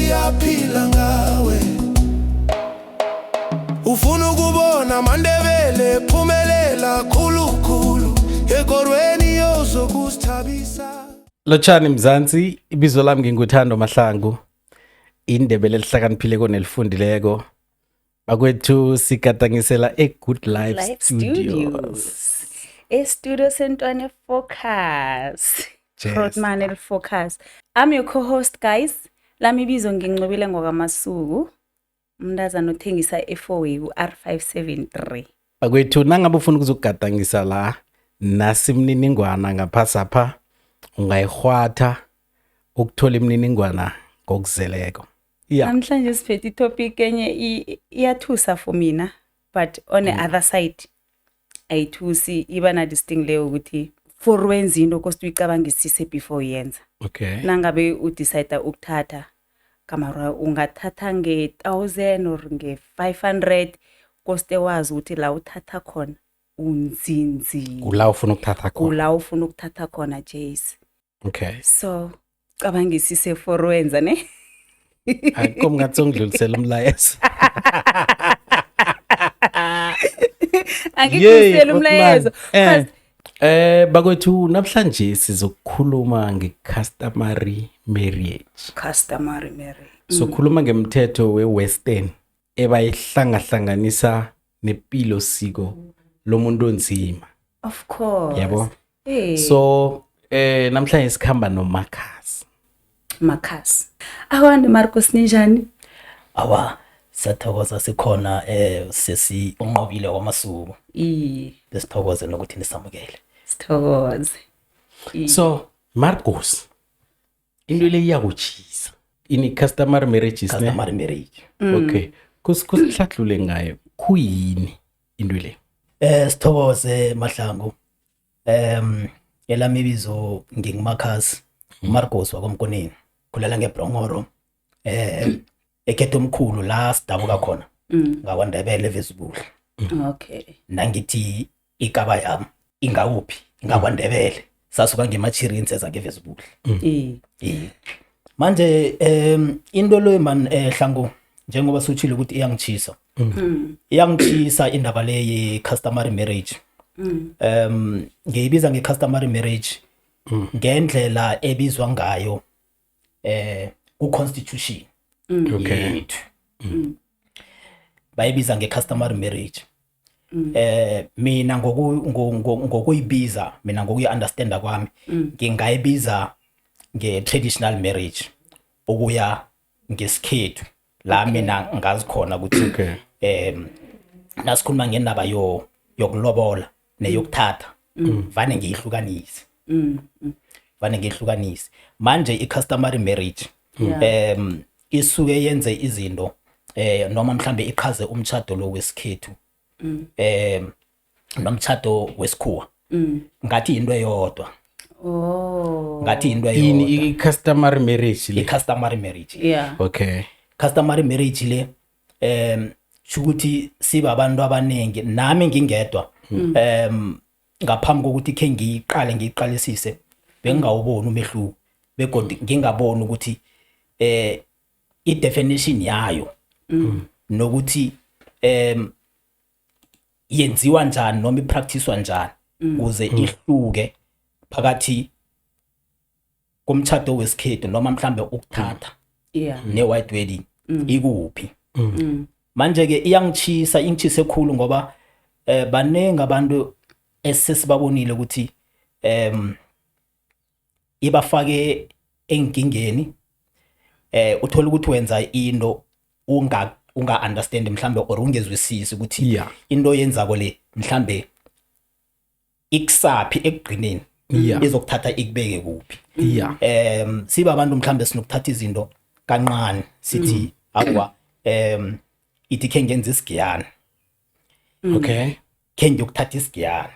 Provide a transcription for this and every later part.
Iyaphila ngawe. Ufuna ukubona amaNdebele phumelela khulukhulu ekorweni yozokuzithabisa. Lotshani Mzansi, ibizo lami nginguThando Mahlangu. Indebele elihlakaniphileko nelifundileko. Bakwethu sigadangisela e-Good Life, Life Studios. Studios. E-studio Sentwane Focus. Yes. Grootman El Focus. I'm your co-host guys. Lami ibizo nginqobile ngokwamasuku. Umntazana othengisa e-4way ku-R573. Bakwethu nangabe ufuna ukuzokugadangisa la nasi imininingwana ngaphasapha ungayirhwatha ukuthola imininingwana ngokuzeleko. Yeah. Namhlanje siphethe itopic enye iyathusa for mina but on the other side ayithusi, iba na this thing leyo ukuthi for wenza into koste uyicabangisise before uyenza. Okay. Nangabe udecide ukuthatha kamara ungathatha nge-1000 or nge-500, koste wazi ukuthi la uthatha khona unzinzile. Kula ufuna ukuthatha khona. Kula ufuna ukuthatha khona, Jace. Okay. So cabangisise for wenza ne. Akho ngathi ungidlulisela umlayezo. Angikudlulisela umlayezo. Bakwethu namhlanje sizokukhuluma nge-customary marriage. Customary marriage. Sokhuluma ngemthetho we-Western ebayihlangahlanganisa nepilo siko lomuntu onzima. Of course. Yabo. Hey. So namhlanje sikhamba noMakhasi. Makhasi. Akwande Marcos, ninjani? Awa, siyathokoza sikhona, sesi unqobile kwamasuku. Iye. Besithokoze nokuthi nisamukele. Sithokoze. So Marcos, into le iyakutshisa. Ini customary marriages ne? Customary marriage. Okay. Kusihlahlule ngayo. Kuyini into le? Sithokoze Mahlangu. Elami ibizo nginguMakhasi, Marcos wakoMkoneni. Khulela ngeBrongoro. Ekhetho omkhulu la sidabuka khona. NgakwaNdebele eVezubuhle. Okay. Nangithi ikaba yami ingakuphi? IngakwaNdebele. Sasuka ngemachirini seza ngeVezubuhle. Eh. Manje into lo man, Hlangu, njengoba suthile ukuthi iyangishisa. Iyangishisa indaba le ye customary marriage. Ngiyibiza nge customary marriage ngendlela ebizwa ngayo ku constitution. Okay. Yethu. Bayibiza nge customary marriage. Mina ngokuyibiza mina ngokuyi understanda kwami ngingayibiza nge traditional marriage ukuya ngesikhethu la mina ngazi khona ukuthi Okay. nasikhuluma ngendaba yokulobola neyokuthatha vane ngiyihlukanise. Vane ngiyihlukanise. Manje i customary marriage isuke yenze izinto noma mhlambe ichaze umtchado lo wesikhethu nomtchado wesikhuwa. Ngathi into eyodwa. Oh. Ngathi into Ini eyodwa. i-customary marriage le. I-customary marriage. Yeah. Okay. Customary marriage le shukuthi siba abantu abaningi nami ngingedwa ngaphambi kokuthi ke ngiyiqale ngiyiqalisise bengingawuboni umehluko begodu ngingaboni ukuthi i-definition yayo nokuthi yenziwa njani noma ipracticewa njani ukuze ihluke phakathi komtchado wesikhethu noma mhlambe ukuthatha Yeah. ne-white wedding ikuphi. Manje ke iyangishisa, ingishise khulu ngoba baningi abantu esesibabonile ukuthi ibafake enkingeni. Uthola ukuthi wenza into unga understand mhlambe or ungezwisisi ukuthi Yeah. into yenzako le mhlambe ikusaphi ekugcineni Yeah. izokuthatha ikubeke kuphi. Yeah. Siba abantu mhlambe sinokuthatha izinto kancane sithi akwa ithi ke ngenza isigiyana. Okay. Ke ngiyokuthatha isigiyana.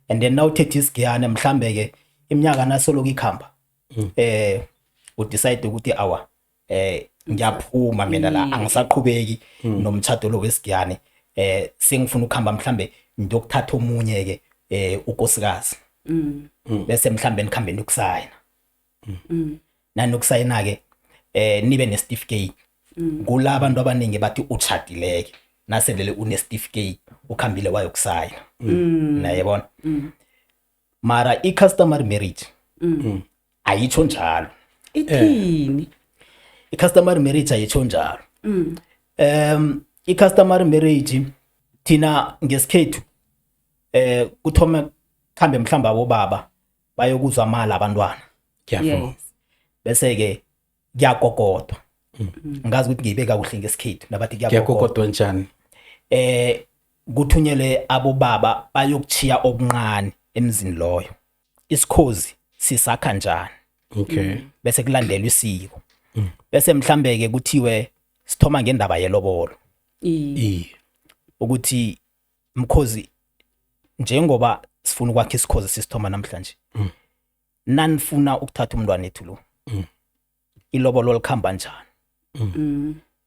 And then now uthethe isigiyana mhlambe ke iminyaka nasoloku ikhamba udecide ukuthi awa ngiyaphuma mina la angisaqhubeki nomtchado lo wesigiyane, sengifuna ukuhamba mhlambe ngiyokuthatha omunye ke unkosikazi. Bese mhlambe nikhambe niyokusayina. Nanokusayina ke Nibe ne-certificate. Kula abantu abaningi bathi uchadileke naselele une-certificate, ukhambile wayokusayina, nayebona. Mara i-customary marriage ayitsho njalo. Ithini? I-customary marriage ayitsho njalo. I-customary marriage, thina ngesikhethu kuthome khambe mhlamba abobaba bayokuzwa amali abantwana. Ngiyavuma. Yes. Bese ke kuyakokodwa. Ngazi ukuthi ngiyibeka kuhle ngesikhethu nabathi kuyakokodwa. Kuyakokodwa njani? Kuthunyelwe abobaba bayokuchiya okuncane emzini loyo, isikhozi sisakha njani. Bese kulandelwa isiko, bese mhlambe ke kuthiwe sithoma ngendaba yelobolo. Iye. Ukuthi mkhozi, njengoba sifuna ukwakha isikhozi sisithoma namhlanje, nanifuna ukuthatha umntwana ethu lo, ilobolo likhamba njani?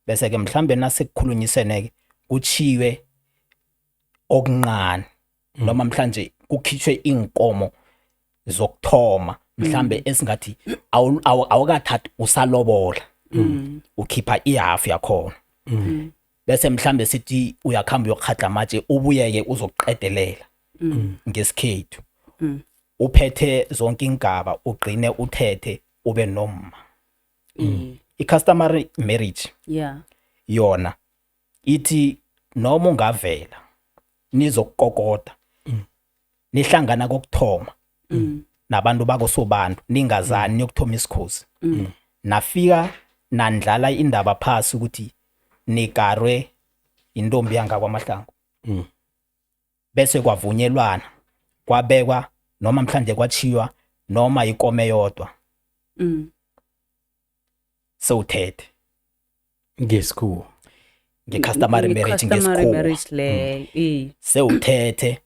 Bese ke mhlambe nasekukhulunyisene ke kuchiwe okuncane noma mhlanje kukhishwe inkomo zokuthoma, mhlambe esingathi awukathathi, usalobola, ukhipha ihafu yakhona. Bese mhlambe sithi uyakhamba uyokhadla amatshe, ubuyeke uzokuqedelela ngesikhethu, uphethe zonke ingaba, ugcine uthethe ube nomma. I-customary marriage yona ithi noma ungavela nizokukokoda, nihlangana kokuthoma nabantu bakosobantu, ningazani, niyokuthoma isikhozi, nafika nandlala indaba phasi ukuthi nigarwe intombi yangakwamahlangu, bese kwavunyelwana, kwabekwa noma mhlanje kwachiywa noma ikome eyodwa, sewuthethe. Ngesikhuwa. Nge-customary marriage. I-customary Ngesikhuwa. marriage le, iye. Sewuthethe,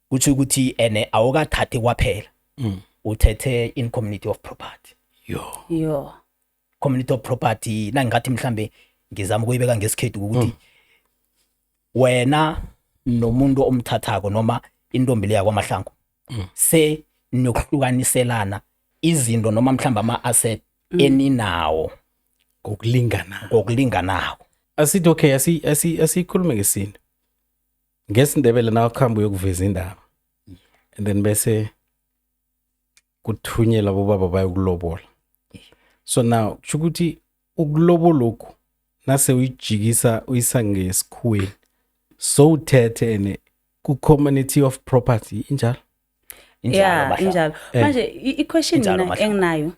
kutsho ukuthi ene awukathathi kwaphela, uthethe in community of property. Yo. Yo. Community of property, nangingathi mhlambe ngizama ukuyibeka ngesikhethu ukuthi wena nomuntu omthathako noma intombi leya kwamahlangu se niyokuhlukaniselana izinto noma mhlawumbe ama-asset eninawo Ngokulingana. Ngokulinganako. Asithi okay, asiyikhulume ngesintu, ngesiNdebele. Nawukuhamba uyokuveza indaba and then bese kuthunyelwa bobaba bayokulobola, so now kusho ukuthi ukulobolokhu nase uyijikisa uyisa ngesikhuweni, sowuthethe ene ku-community of property, injalo? Injalo. Yeah. Mahlangu. Injalo. Manje i-question Injalo, mina Mahlangu. enginayo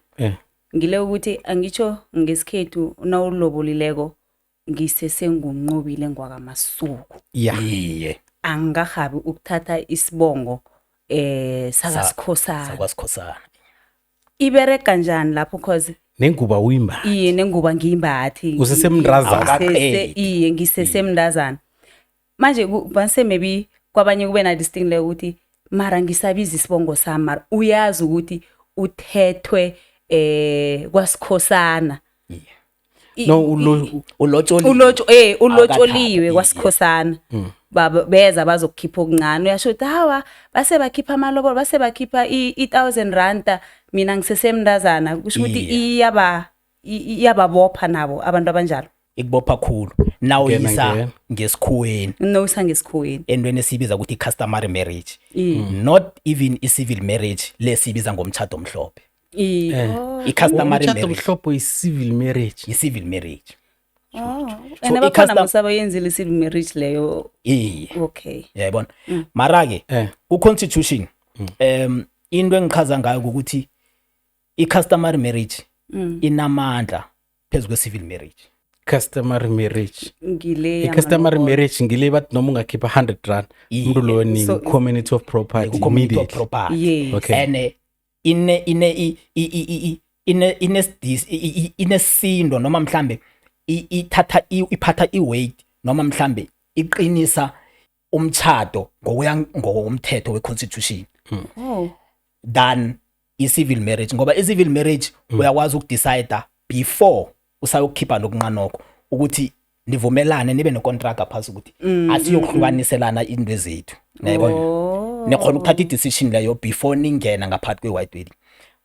ngile ukuthi angitsho ngesikhethu nawulobolileko ngisesengunqobile ngwakamasuku. Iye. Angingahabi ukuthatha isibongo sakasikhosana. Sakwasikhosana. Iberega njani lapho? Cause Nenguba uyimba. Iye, nenguba ngiyimbathi. Usesemntazana. Awukaqedi. Iye, ngisesemntazana manje. Base maybe kwabanye kube na this thing leyo ukuthi mara ngisabiza isibongo sami, mara uyazi ukuthi uthethwe kwasikhosana. No, ulo Ulotsholiwe. Ulotsholiwe Awukathathi, kwasikhosana. Baba beza bazokukhipha okuncane, uyasho ukuthi hawa, base bakhipha amalobolo, base bakhipha i-1000 randa, mina ngisesemntazana. Kusho ukuthi iyababopha nabo abantu abanjalo. Ikubopha khulu nawuyisa Ngena, ngena. ngesikhuweni. Nowusa ngesikhuweni. Entweni esiyibiza ukuthi i-customary marriage, Iye. not even i-civil marriage lesiyibiza ngomtshado omhlophe. Iye. Oh. I-customary Umtshado marriage. mhlophe i-civil marriage. I-civil marriage. Oh. So And abakhona musabayenzile i-civil marriage leyo. Iye. Okay. Uyayibona, mara-ke ku-constitution into engichaza ngayo ukuthi i-customary marriage inamandla phezu kwe-civil marriage. Customary marriage. Ngile I-customary yamalobolo. marriage ngile bathi noma ungakhipha 100 rand, umuntu loyo ni community of property Ku-community of immediately. property. Yes. Okay. And ine ine i i i i ine inesidis inesindo noma mhlambe ithatha iphatha i-weight noma mhlambe iqinisa umtchado ngokuya ngokomthetho we-constitution Oh. than i-civil marriage, ngoba i-civil marriage uyakwazi ukudecide before usayokukhipha lokunqanokho ukuthi nivumelane, nibe nekontraka phasi ukuthi asiyokuhlukaniselana into zethu, nayibona. Oh. Nikhona ukuthatha i-decision leyo before ningena ngaphakathi kwe-white wedding.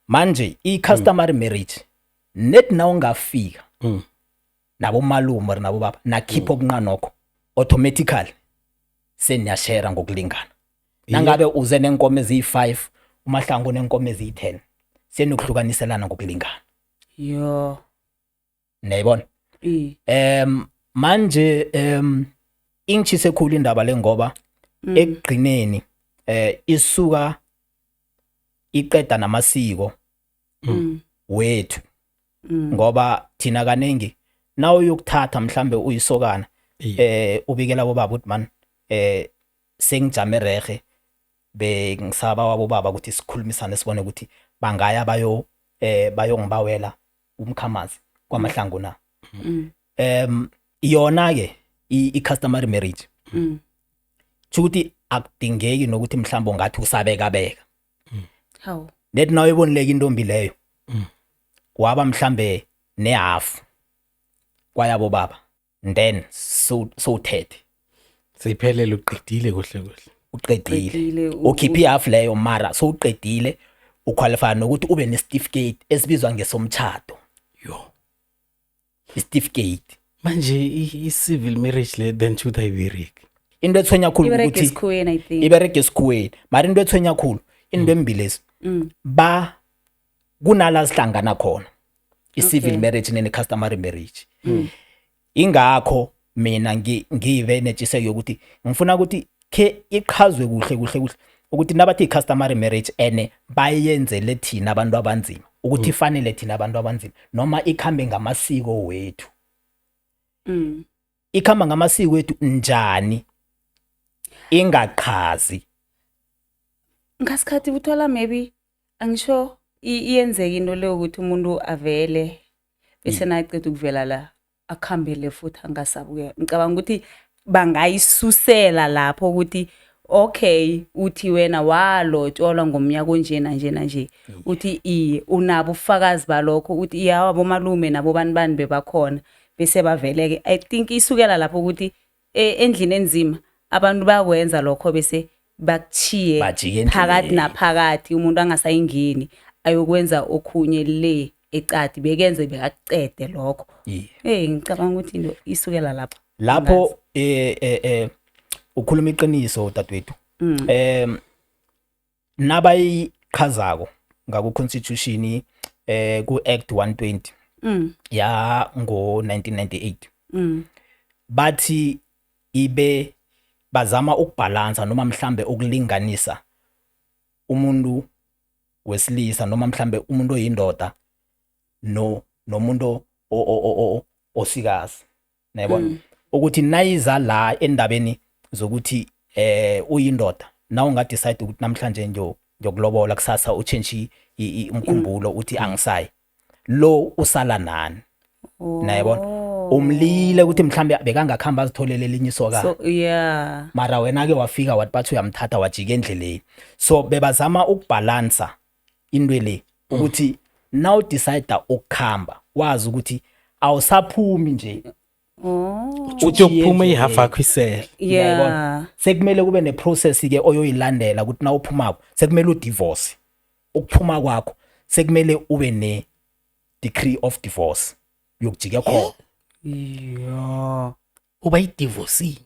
Manje i-customary marriage Net na ungafika nabomalume or nabobaba nakhipha okunqanokho, automatically seniyashare ngokulingana. Nangabe uze nenkomo eziyi-5, uMahlangu nenkomo eziyi-10, senokuhlukaniselana ngokulingana. Yo. Niyayibona? Manje ingishise khulu indaba le, ngoba ekugcineni isuka iqeda namasiko wethu, ngoba thina kaningi na uyokuthatha mhlambe uyisokana, ubikela bobaba ukuthi, man, sengijame rehe, bengisaba wabo baba ukuthi sikhulumisane, sibone ukuthi bangaya bayo bayongibawela umkhamazi kwaMahlangu na. Yona ke i-customary marriage ukuthi akudingeki nokuthi mhlawumbe ungathi usabeka beka. Hawu. Nethi nawe ibonileke intombi leyo, waba mhlambe nehalf kwayabo baba, then so sowuthethe. Seyiphelele, uqedile kuhle kuhle. Uqedile. Uqedile, Ukhiphe ihalf leyo, mara sowuqedile, uqualify nokuthi ube nesitifiketi esibizwa ngesomtchado. Yo. Isitifiketi. Manje i-civil marriage le then should ayibereki? Into ethwenya khulu Iberege ukuthi esikhuweni, I think. Iberege esikhuweni, mara into ethwenya khulu, into embili lezi, ba kunala sihlangana khona i-civil marriage nene-customary marriage. Ingakho mina ngibe netshiseko yokuthi ngifuna ukuthi khe ichazwe kuhle kuhle kuhle ukuthi nabathi i-customary marriage ene bayenzele thina abantu abanzima, ukuthi ifanele thina abantu abanzima noma ikhambe ngamasiko wethu. Ikhamba ngamasiko wethu njani ingaqhazi? Ngasikhathi uthola maybe, angisho, iyenzeka into leyo ukuthi umuntu avele, bese naceda ukuvela la akhambele futhi angasabuya. Ngicabanga ukuthi bangayisusela lapho ukuthi, okay, uthi wena walotsholwa ngomnyaka onjena njena nje, uthi iye, unabo ubufakazi balokho, uthi iye, abomalume nabo bani bani bebakhona, bese baveleke. I think isukela lapho ukuthi endlini enzima abantu bayakwenza lokho, bese bakuchiye Bajike phakathi endleleni. Naphakathi umuntu angasayingeni ayokwenza okhunye le ecadi bekenze bekakucede lokho. Hey, ngicabanga ukuthi into isukela lapho. Lapho ukhuluma iqiniso, dadewethu. Nabayichazako ngaku constitution, ku Act 120 ya ngo 1998, bathi ibe bazama ukubhalansa noma mhlambe ukulinganisa umuntu wesilisa noma mhlambe umuntu oyindoda no nomuntu osikazi, nayibona ukuthi nayiza la endabeni zokuthi uyindoda na unga decide ukuthi namhlanje ngiyokulobola, kusasa uchange umkhumbulo uthi angisayi, lo usala nani, nayibona umlile ukuthi mhlambe bekangakhamba azitholele elinye isokana. So yeah. Mara wena ke wafika wathi bathi uyamthatha, wajika endleleni. So bebazama ukubhalansa into le ukuthi now decide ukukhamba, wazi ukuthi awusaphumi nje. Oh. Uthi yokuphuma ihafu yakho isele. Yeah. Sekumele kube neprocess ke oyoyilandela ukuthi na uphumako sekumele udivorce. Ukuphuma kwakho sekumele ube ne decree of divorce yokujika khona. Yeah. Uba yi-divorcee.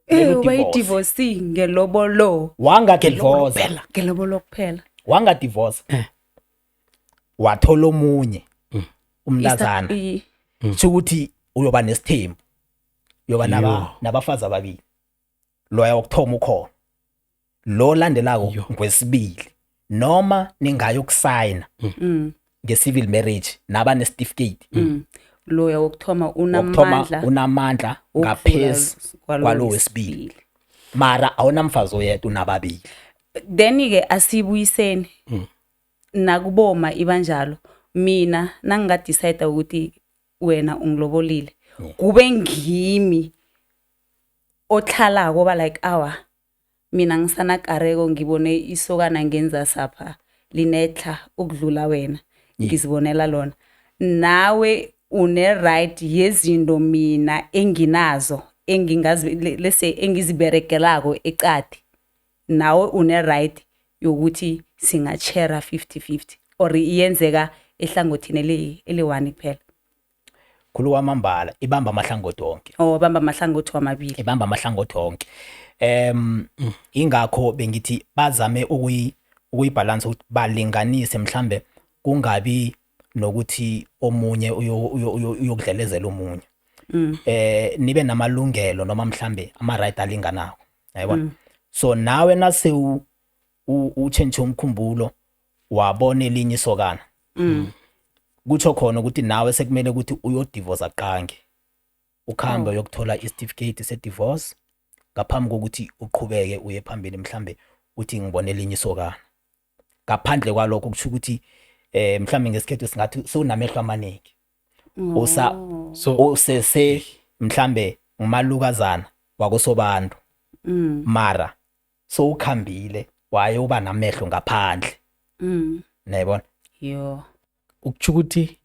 Kumele Eh, udivorce. ubayi-divorcee ngelobolo. Wangadivorce. Phela. Ngelobolo kuphela. Wangadivorce, wathola omunye umntazana, kusho ukuthi uyoba nesithembu, uyoba nabafazi ababili. Loya wokuthoma ukhona, lo landelako ngwesibili, noma ningayokusayina nge-civil marriage naba ne-certificate. Loya wokuthoma wokuthoma unamandla unamandla ukudlula ngaphezu kwalo kwalo wesibili, mara awunamfazi oyedwa, unababili. Then-ke asiyibuyiseni nakuboma, ibanjalo. Mina nangingadecide ukuthi wena ungilobolile, kube ngimi otlhalako, ba like, awa, mina ngisanakareko, ngibone isokana ngenza sapha linetlha ukudlula wena, ngizibonela lona. Nawe une-right yezinto mina enginazo, engingazi lese engiziberegelako ecadi, nawe une-right yokuthi singashare 50-50, or iyenzeka Ehlangothini eli-one kuphela? Khulu kwamambala, ibamba amahlangothi wonke. Oh, bamba amahlangothi wamabili. Ibamba amahlangothi wonke. Ingakho bengithi bazame ukuyibalance, ukuthi balinganise, mhlambe kungabi nokuthi omunye uyokudlelezela omunye. Nibe namalungelo noma mhlambe ama right alinganako, yayibona. So nawe nase utshentshe umkhumbulo, wabona elinye isokana, kutsho khona ukuthi nawe sekumele ukuthi uyodivorce qangi, ukhambe uyokuthola isitifiketi se-divorce ngaphambi kokuthi uqhubeke uye phambili, mhlambe uthi ngibone elinye isokana. Ngaphandle kwalokho kusho ukuthi mhlambe ngesikhethu singathi sewunamehlo amaningi, usa So usese mhlambe ngumalukazana wakosobantu, mara sowukhambile waye uba namehlo ngaphandle, nayibona. Yo. Ukutsho ukuthi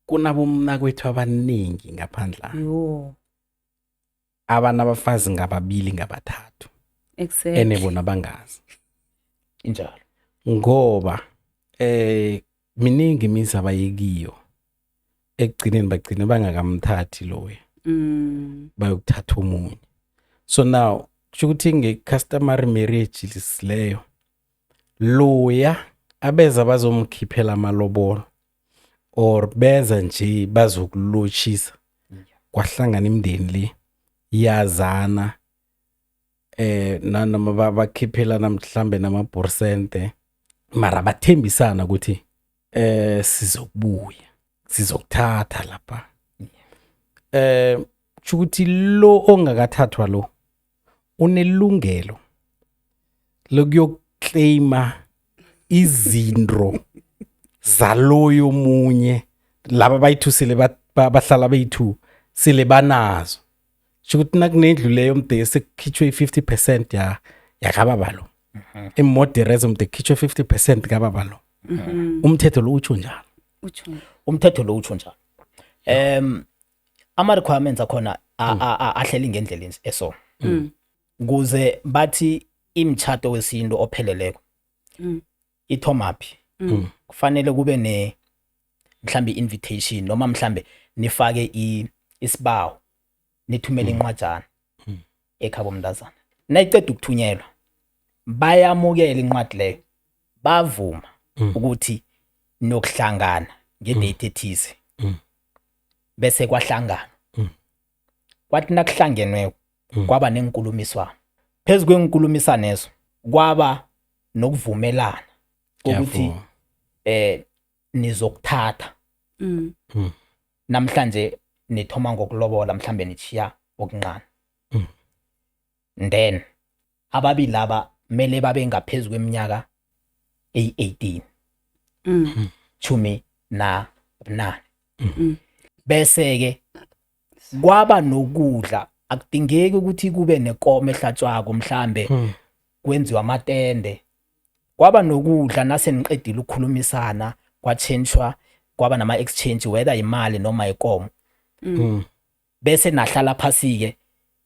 kunabomnakwethu abaningi ngaphandle la, Yo. abanabafazi ngababili, ngabathathu, ene bona bangazi. Injalo. Ngoba miningi imizi abayikiyo, ekugcineni bagcine bangakamthathi loya, bayokuthatha omunye. So now kusho ukuthi nge-customary marriage leyo, loya abeza bazomkhiphela amalobolo or beza nje bazokulotshisa, kwahlangana imindeni le, yazana, nanoma bakhiphelana mhlambe namabhorsente, mara bathembisana ukuthi sizokubuya sizokuthatha lapha. Kusho ukuthi lo ongakathathwa lo unelungelo lokuyoclaima izinto zaloyo munye laba bayithusile, bahlala beyi-two sele banazo. Sho ukuthi nakunendlu leyo mde sekukhitshwe i-50% ya yakababa lo, imoderezo mde kukhitshwe 50% kababa lo. Umthetho lo utsho njalo? Utsho. Umthetho lo utsho njalo. Ama requirements akhona ahleli ngendlela eso kuze bathi imtshato wesintu opheleleko ithomaphi. Kufanele kube ne mhlambe invitation noma mhlambe nifake isibawo, nithumele incwajana ekhabo mntazana. Nayiceda ukuthunyelwa, bayamukela incwadi leyo, bavuma ukuthi niyokuhlangana ngedate ethize, bese kwahlangana. Kwathi nakuhlangenweko kwaba nenkulumiswano. Phezu kwenkulumisano ezo kwaba nokuvumelana kokuthi nizokuthatha. Namhlanje nithoma ngokulobola, mhlambe nichiya okuncane, then ababili laba mele babe ngaphezulu kweminyaka eyi-18, 18. Bese ke kwaba nokudla. Akudingeki ukuthi kube nekomo ehlatshwako, mhlambe kwenziwa amatende. Kwaba nokudla nase niqedile ukukhulumisana, kwatshentshwa, kwaba nama exchange, whether imali noma ikomo, bese nahlala phasi ke,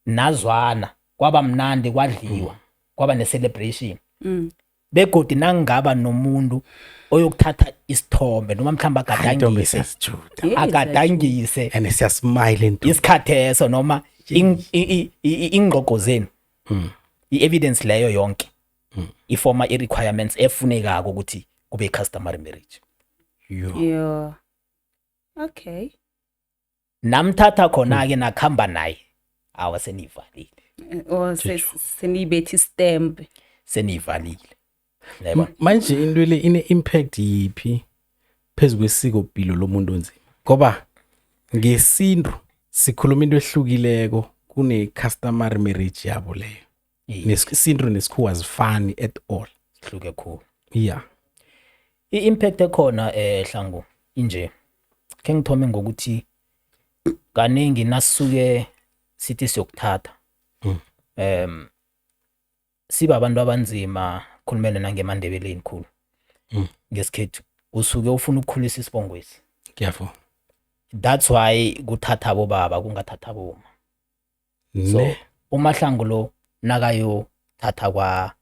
nazwana, kwaba mnandi, kwadliwa, kwaba ne celebration. Begodi nangaba nomuntu oyokuthatha isithombe noma mhlawumbe Intombi, agadangise, siyasijuda. Yes, agadangise And siyasmile into. isikhathi eso noma ingqoqo zenu, i-evidence leyo yonke ifoma i-requirements efunekako ukuthi kube i-customary marriage. Yo. Yo. Okay. Namthatha khona-ke, nakuhamba naye, awa, seniyivalile. Or seniyibethi stamp. Seniyivalile, yayibona. Manje into le ine impact yipi phezu kwesiko pilo lomuntu onzima? Ngoba ngesintu sikhuluma into ehlukileko kune customary marriage yabo leyo. Nesintu nesikhuwa azifani at all. Hluke khulu. I-impact ekhona, Hlangu, inje khe ngithome ngokuthi kaningi nasuke sithi siyokuthatha, siba abantu abanzima, khulumele nangemandebeleni khulu, ngesikhethu usuke ufuna ukukhulisa isibongwesi. Ngiyavuma. That's why kuthatha abobaba, kungathatha aboma. So Ne. uMahlangu lo nakayothatha kwa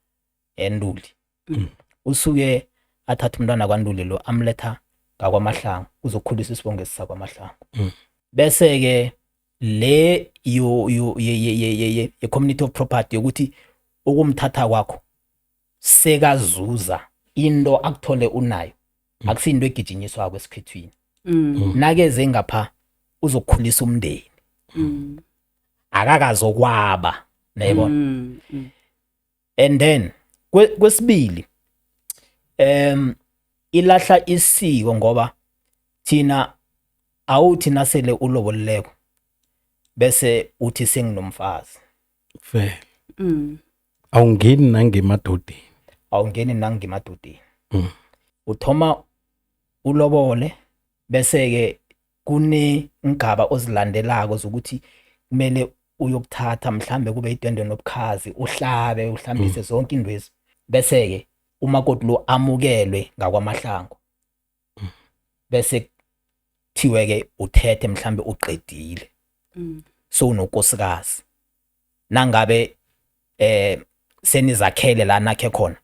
Entuli, usuke athatha umntwana kwaNtuli lo, amletha ngakwaMahlangu, uzokukhulisa isibongo esisakwamahlangu. Bese ke le yo yo ye ye ye ye ye ye community of property yokuthi ukumthatha kwakho sekazuza into akuthole unayo, akusinto egijinyiswa kwesikhethwini. Nakeze ngapha uzokukhulisa umndeni, akakazokwaba, nayibona. And then kwesibili, ilahla isiko, ngoba thina awuthi nasele ulobolileko bese uthi senginomfazi. Vele awungeni nangemadodeni. Awungeni nangemadodeni. Uthoma ulobole, bese ke kunengaba ozilandelako zokuthi kumele uyokuthatha, mhlambe kube idwendwe nobukhazi, uhlabe, uhlambise, zonke indwezi, bese ke umakoti lo amukelwe ngakwaMahlangu, bese kuthiwe ke uthethe, mhlambe uqedile, so unokosikazi. Nangabe senizakhele la nakhe khona,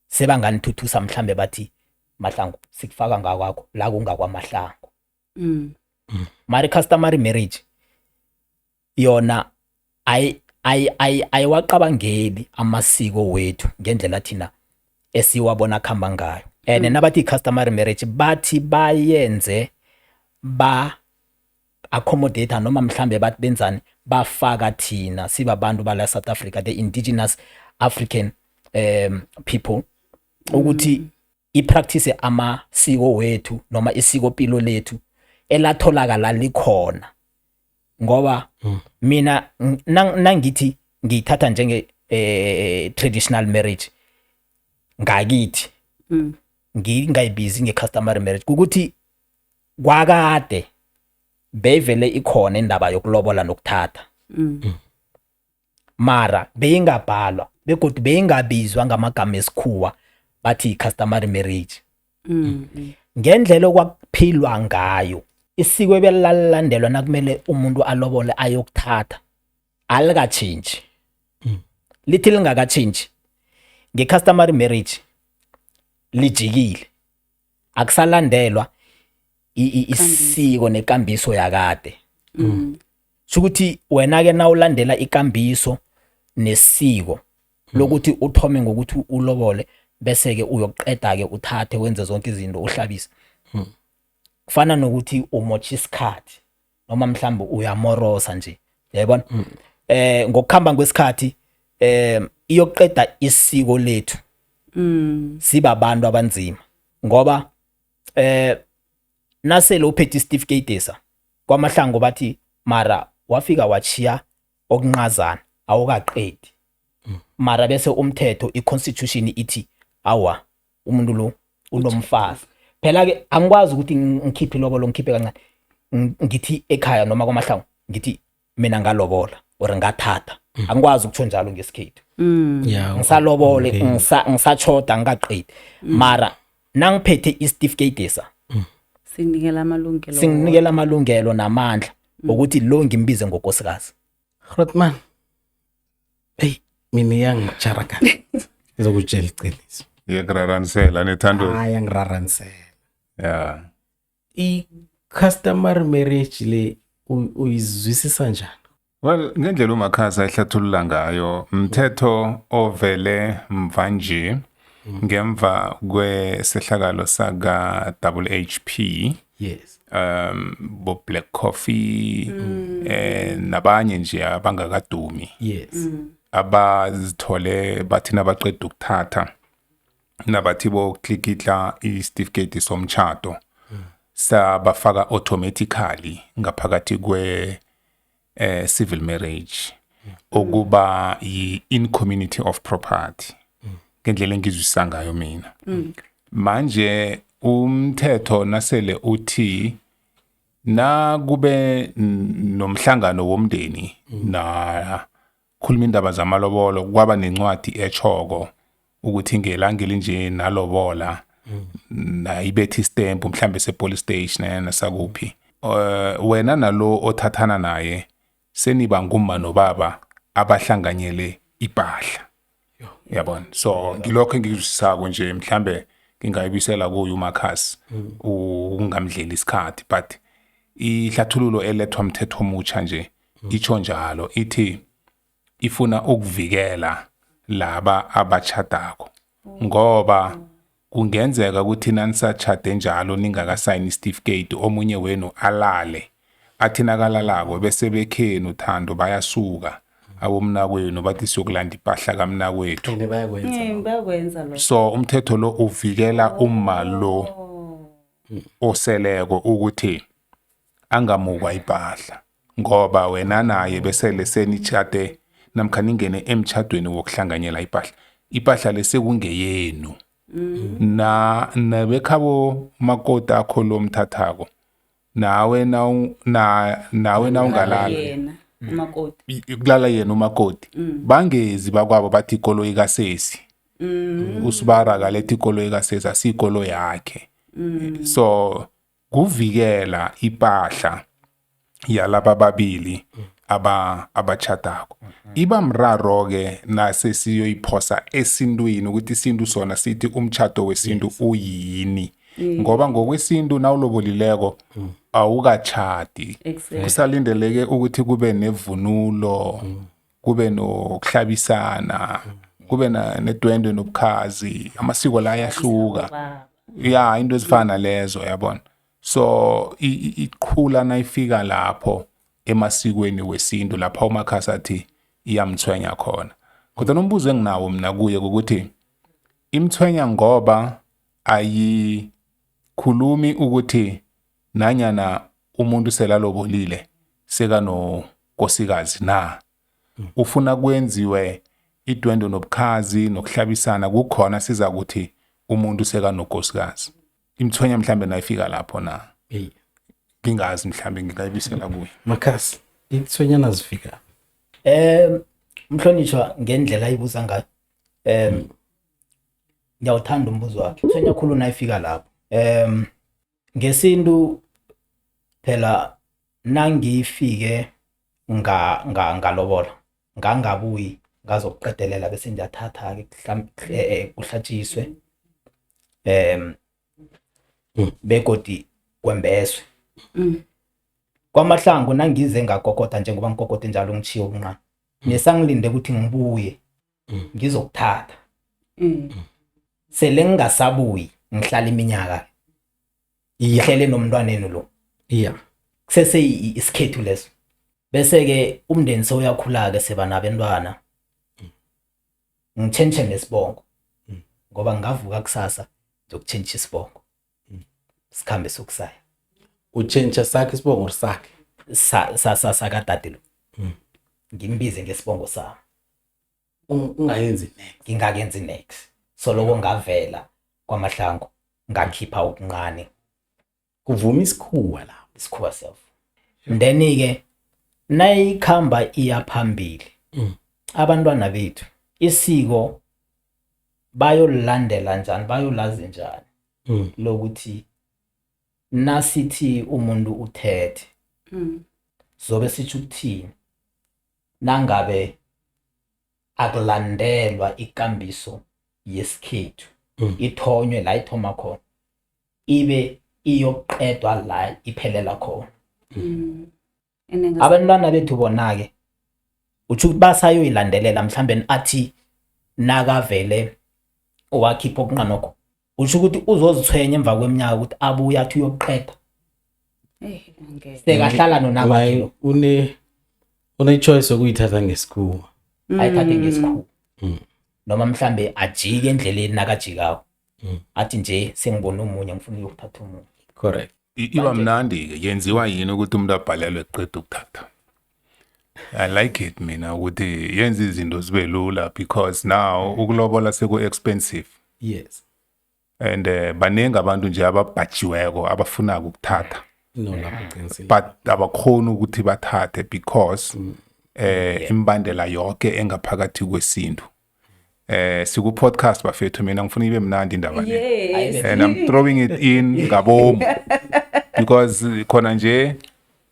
sebanganithuthusa, mhlambe bathi Mahlangu sikufaka ngakwakho la kungakwamahlangu. Mari customary marriage yona ayiwaqabangeli amasiko wethu ngendlela thina esiwabona kuhamba ngayo. And nabathi customary marriage, bathi bayenze ba accommodate, noma mhlambe bathi benzani, bafaka thina sibabantu bala South Africa, the indigenous African people, ukuthi ipractice amasiko wethu noma isikopilo lethu elatholakala likhona. Ngoba mina nangithi ngiyithatha njenge traditional marriage ngakithi, ngingayibizi nge-customary marriage, ukuthi kwakade beyivele ikhona indaba yokulobola nokuthatha, mara beyingabhalwa begodwa beyingabizwa ngamagama esikhuwa bathi customary marriage. Ngendlela okwakuphilwa ngayo, isiko ebelilandelwa nakumele umuntu alobole ayokuthatha alikatshintshi. Lithi lingakatshintshi nge-customary marriage, lijikile, akusalandelwa isiko nekambiso yakade. Shukuthi wena ke nawulandela ikambiso nesiko lokuthi uthome ngokuthi ulobole, bese ke uyoqeda ke uthathe, wenze zonke izinto, uhlabise, kufana nokuthi umotsha isikhathi noma mhlawumbe uyamorosa nje, yayibona. Ngokukhamba kwesikhathi iyoqeda isiko lethu sibabantu abanzima, ngoba nasele uphethe isitifiketi sa kwamahlangu, bathi mara wafika wachiya okunqazana, awukaqedi. Mara bese umthetho, i-constitution ithi awa, umuntu lo unomfazi. Phela ke angikwazi ukuthi ngikhiphe ilobolo, ngikhiphe kancane, ngithi ekhaya noma kwamahlangu ngithi mina ngalobola or ngathatha. Angikwazi ukutsho njalo ngesikhethu. Ngisalobole, ngisatshoda, ngikaqedi, mara nangiphethe isitifiketi sa Singinikela amalungelo. Singinikela amalungelo namandla ukuthi lo ngimbize ngokosikazi. Grootman. Hey, mina iyangicharaka. Ngizokutshela iqiniso. Iyakuraраnisela nethando. Hayi, angiraranisela. I-customary marriage le uyizwisisa njani? Well, ngendlela uMakhasa ehlathulula ngayo, mthetho ovele mva nje ngemva kwesehlakalo saka WHP, bo Black Coffee nabanye nje abangakadumi, abazithole bathi nabaqeda ukuthatha, nabathi boklikitla isitifiketi somtshato, sabafaka automatically ngaphakathi kwe civil marriage, okuba yi in community of property, ngendlela engizwisisa ngayo mina. Manje umthetho nasele uthi nakube nomhlangano womndeni na khuluma indaba zamalobolo, kwaba nencwadi echoko ukuthi ngelanga elinje nalobola, nayibethi stamp mhlambe se police station nasakuphi, wena nalo othathana naye seniba ngumma nobaba abahlanganyele ipahla, yabona. So ngilokho engikuzwisisako nje, mhlambe. Ngingayibisela kuyo uMakhasi, ungamdleli isikhathi, but ihlathululo elethwa mthetho omutsha nje itsho njalo, ithi ifuna ukuvikela laba abachadako, ngoba kungenzeka ukuthi nanisachade njalo ningakasayini isitifiketi, omunye wenu alale, athi nakalalako bese bekhenu thando bayasuka abomnakwenu bathi siyokulanda ipahla kamnakwethu. Ene bayakwenza. Bayakwenza lokho. So umthetho lo uvikela umma lo oseleko ukuthi angamukwa ipahla, ngoba wena naye besele senichate namkha ningene emtjhadweni wokuhlanganyela ipahla, ipahla lesekungeyenu na nebekhabo makoti akho lo mthathako nawe nawe nawungalala Yena umakoti. Kulala yena umakoti, bangezi bakwabo bathi ikoloyi kasesi usibara kaletha ikoloyi kasesi, asikolo yakhe. So kuvikela ipahla yalaba babili abachadako. Iba mraro ke nase siyoyiphosa esintwini ukuthi isintu sona sithi umtchado wesintu uyini, ngoba ngokwesintu nawulobolileko awukachadi. Kusalindeleke ukuthi kube nevunulo, kube nokuhlabisana, kube nedwendwe nobukhazi, amasiko la ayahluka. Baba. Ya, into ezifana lezo, yabona. So iqhula nayifika lapho emasikweni wesintu lapha uMakhasi athi iyamthwenya khona. Kodwa nombuzo enginawo mina kuye ukuthi imthwenya ngoba ayikhulumi ukuthi nanyana umuntu selalobolile sekanonkosikazi na, ufuna kwenziwe idwendwe nobukhazi nokuhlabisana kukhona siza ukuthi umuntu sekanonkosikazi. Imthwenya mhlambe nayifika lapho na? Hey. Ngingazi, mhlambe ngingayibisela kuye. Makhasi, ithwenyana zifika. Mhlonishwa, ngendlela ayibuza ngayo, ngiyawuthanda umbuzo wakhe. Thwenya khulu nayifika lapho. Ngesintu phela nangifike nga nga ngalobola ngangabuyi ngazokuqedelela, bese ngiyathatha ke kuhlatshiswe begodi kwembeswe kwamahlangu. Nangize ngakokota njengoba ngikokote njalo, ngichiye okuncane nesangilinde ukuthi ngibuye ngizokuthatha, sele ngingasabuyi, ngihlala iminyaka ngihlele nomntwanenu lo, kusese isikhethu leso. Bese ke umndeni sewuyakhula ke, seba nabantwana, ngitshentshe nesibongo, ngoba ngavuka kusasa ngizokutshentsha isibongo, sikhambe sokusaya. Utshentsha sakhe isibongo or sakhe? Sa sa sa sakadade lo, ngimbize ngesibongo sami. Ungayenzi next. Ngingakenzi next, so loko ngavela kwamahlangu ngakhipha okuncane. Kuvuma isikhuwa lapho. Isikhuwa self. Then ke nayikhamba iya phambili, abantwana bethu isiko bayolilandela njani, bayolazi njani lokuthi nasithi umuntu uthethe zobe sitsho ukuthini, nangabe akulandelwa ikambiso yesikhethu, ithonywe la ithoma khona ibe iyoqedwa la iphelela khona? Ene Abantwana bethu bona-ke utsho ukuthi basayoyilandelela, mhlambe athi nakavele wakhipha okunqanokho, usho ukuthi uzozithwenya emva kweminyaka ukuthi abuye athi uyoqeda? Angeke. Sekahlala nonakakhe Like lo. une choice yokuyithatha ngesikhuwa. Ayithathe ngesikhuwa noma mhlambe ajike endleleni nakajikako, athi nje sengibona omunye, ngifuna uyokuthatha omunye. Correct. Iba mnandi-ke, yenziwa yini ukuthi umuntu abhalelwe kuqeda ukuthatha? I like it mina ukuthi yenza izinto zibe lula, because now ukulobola seku-expensive and baningi abantu nje ababhajiweko abafunako ukuthatha, No, lapho uqinisile. but abakhoni ukuthi bathathe because imbandela yonke engaphakathi kwesintu. Siku podcast bafethu, mina ngifuna ibe mnandi indaba le. And I'm throwing it in ngabomu because khona nje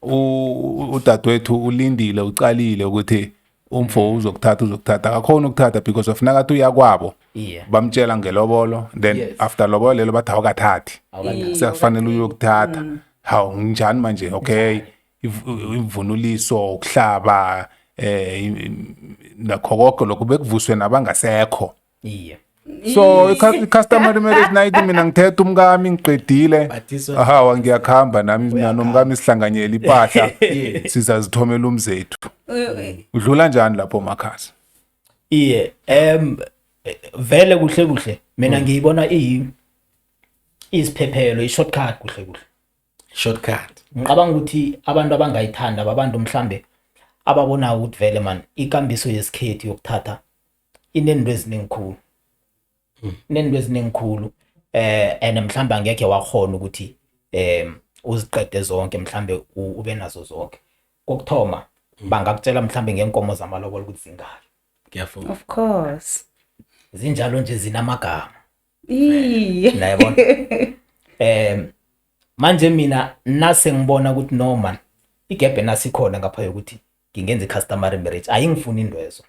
udadewethu ulindile, ucalile ukuthi Umfo uzokuthatha akakhona ukuthatha because of nakathi uyakwabo. Bamtshela ngelobolo, then after lobolo lelo bathi awukathathi. Sekufanele uyokuthatha. Hawu, njani manje? Okay, imvunuliso, ukuhlaba, nakho konke lokho bekuvuswe nabangasekho. So i-customary marriage nayithi mina ngithethe umkami ngiqedile, But this one- hawa, ngiyakhamba nami nanomkami, sihlanganyela impahla, sizazithomela umzethu. Udlula njani lapho, makhasi? Iye, vele kuhle kuhle mina ngiyibona iyi isiphephelo, i-shortcut kuhle kuhle. Shortcut. Ngicabanga ukuthi abantu abangayithanda babantu mhlambe ababonayo ukuthi vele man ikambiso yesikhethu yokuthatha inento eziningi khulu, inento eziningi khulu, and mhlambe angekhe wakhona ukuthi uziqede zonke, mhlambe ube nazo zonke. Kokuthoma bangakutshela mhlambe ngenkomo zamalobolo ukuthi zingaki. Ngiyafuna. Of course. Zinjalo nje, zinamagama. Iye. Nayabona, manje mina nase ngibona ukuthi no man, igebhe nasikhona ngapha yokuthi ngingenza i-customary marriage, ayingifuni indwezo,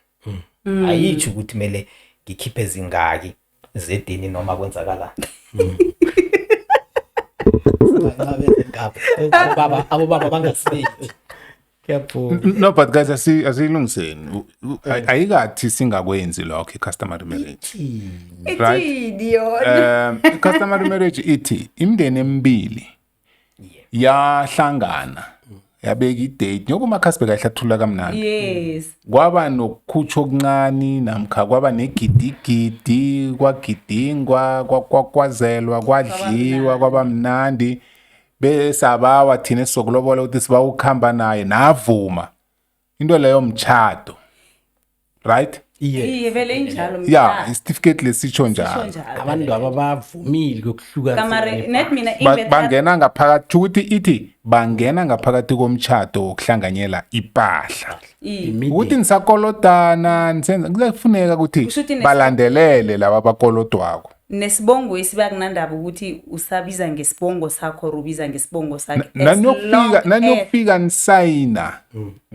ayitsho ukuthi kumele ngikhiphe zingaki zedini noma kwenzakalani. Abobaba bangasibeki. Ngiyabonga. No, but guys, asiyilungiseni. Ayikathi singakwenzi lokho i-customary marriage, right? Ithini yona? I-customary marriage ithi imindeni emibili yahlangana, yabeka i-date, njengoba umakhasi bekayihlathulula kamnandi. Kwaba nokukhutshwa okuncane namkha kwaba negidigidi, kwagidingwa, kwakwazelwa, kwadliwa, kwaba mnandi, besabawa thina esizokulobola ukuthi siba ukuhamba naye, navuma into leyo, mtshado, right? Iye. Iye, vele injalo. Ya, isitifiketi lesitsho Sisho njalo. njalo. Abantu aba bavumile ukuhlukanisa. Kamare net mina Bangena ngaphakathi ukuthi ithi bangena ngaphakathi komtshado wokuhlanganyela ipahla. Iye. Ukuthi nisakolodana, nisenza, kuyafuneka ukuthi Kusho ukuthi balandelele laba abakolodwako. Nesibongo esibakunandaba ukuthi usabiza ngesibongo sakho or ubiza ngesibongo sakhe. As Naniyokufika long as- naniyokufika nisayina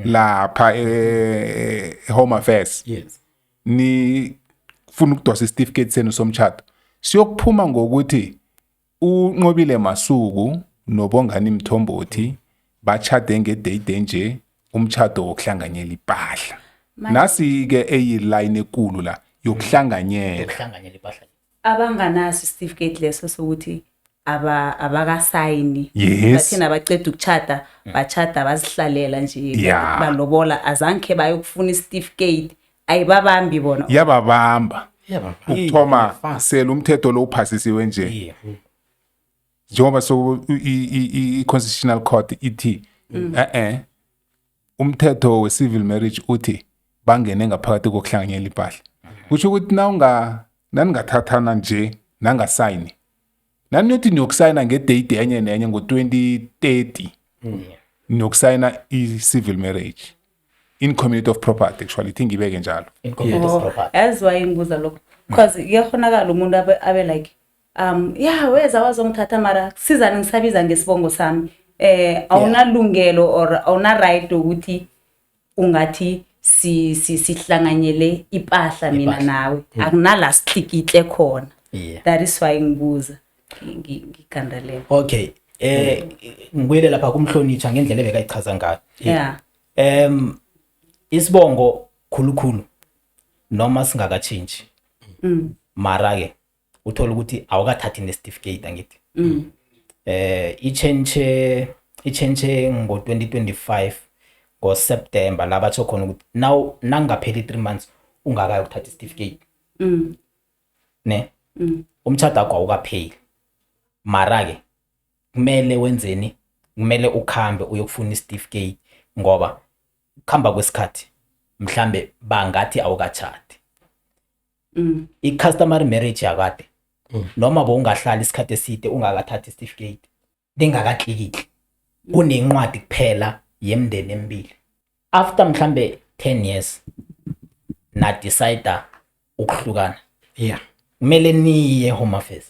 lapha e-Home Affairs, nifuna ukudosa isitifiketi senu somtshado, siyokuphuma ngokuthi uNqobile Masuku noBongani Mthombothi bachade nge-date nje, umtshado wokuhlanganyela ipahla. Nasi-ke eyilayini ekulu la yokuhlanganyela. Ukuhlanganyela impahla. Abanganaso isitifiketi leso sokuthi abakasayini. Bathina baceda ukuchata, bachata bazihlalela nje, balobola, azange bayokufuna isitifiketi, ayibabambi bona? Yababamba. Iyababamba. Ukuthoma sele umthetho lo uphasisiwe nje, njengoba so i-Constitutional Court ithi umthetho we-civil marriage uthi bangene ngaphakathi kokuhlanganyela impahla, kusho ukuthi nawunga naningathathana nje nangasayini, naniyothi niyokusayina nge-date enye nenye ngo-2030, niyokusayina i-civil marriage in community of property, actually ithi ngibeke njalo. In community of property. Yazi why ngibuza lokho? Because kuyakhonakala umuntu abe like, ya, weza wazongithatha, mara sizani ngisabiza ngesibongo sami, awunalungelo or awuna right ukuthi ungathi sihlanganyele ipahla mina nawe, akunala sihlikihle khona. That is why ngibuza, ngigandelela. Okay, ngibuyele lapha kumhlonitshwa ngendlela ebekayichaza ngayo. Isibongo khulukhulu noma singakatshintshi, mara ke uthola ukuthi awukathathi nesitifiketi, angithi i-change ngo-2025 ngoSeptember, la batsho khona ukuthi now nangapheli 3 months ungakayi ukuthatha isitifiketi, ne umtshado wakho awukapheli, mara ke kumele wenzeni? Kumele ukhambe uyokufuna isitifiketi, ngoba kuhamba kwesikhathi mhlambe bangathi awukatshadi. I-customary marriage yakade, noma bowungahlali isikhathi eside ungakathathi isitifiketi, lingakatlikitli, kunencwadi kuphela yemndeni emibili, after mhlambe 10 years na decide ukuhlukana, kumele niye Home Affairs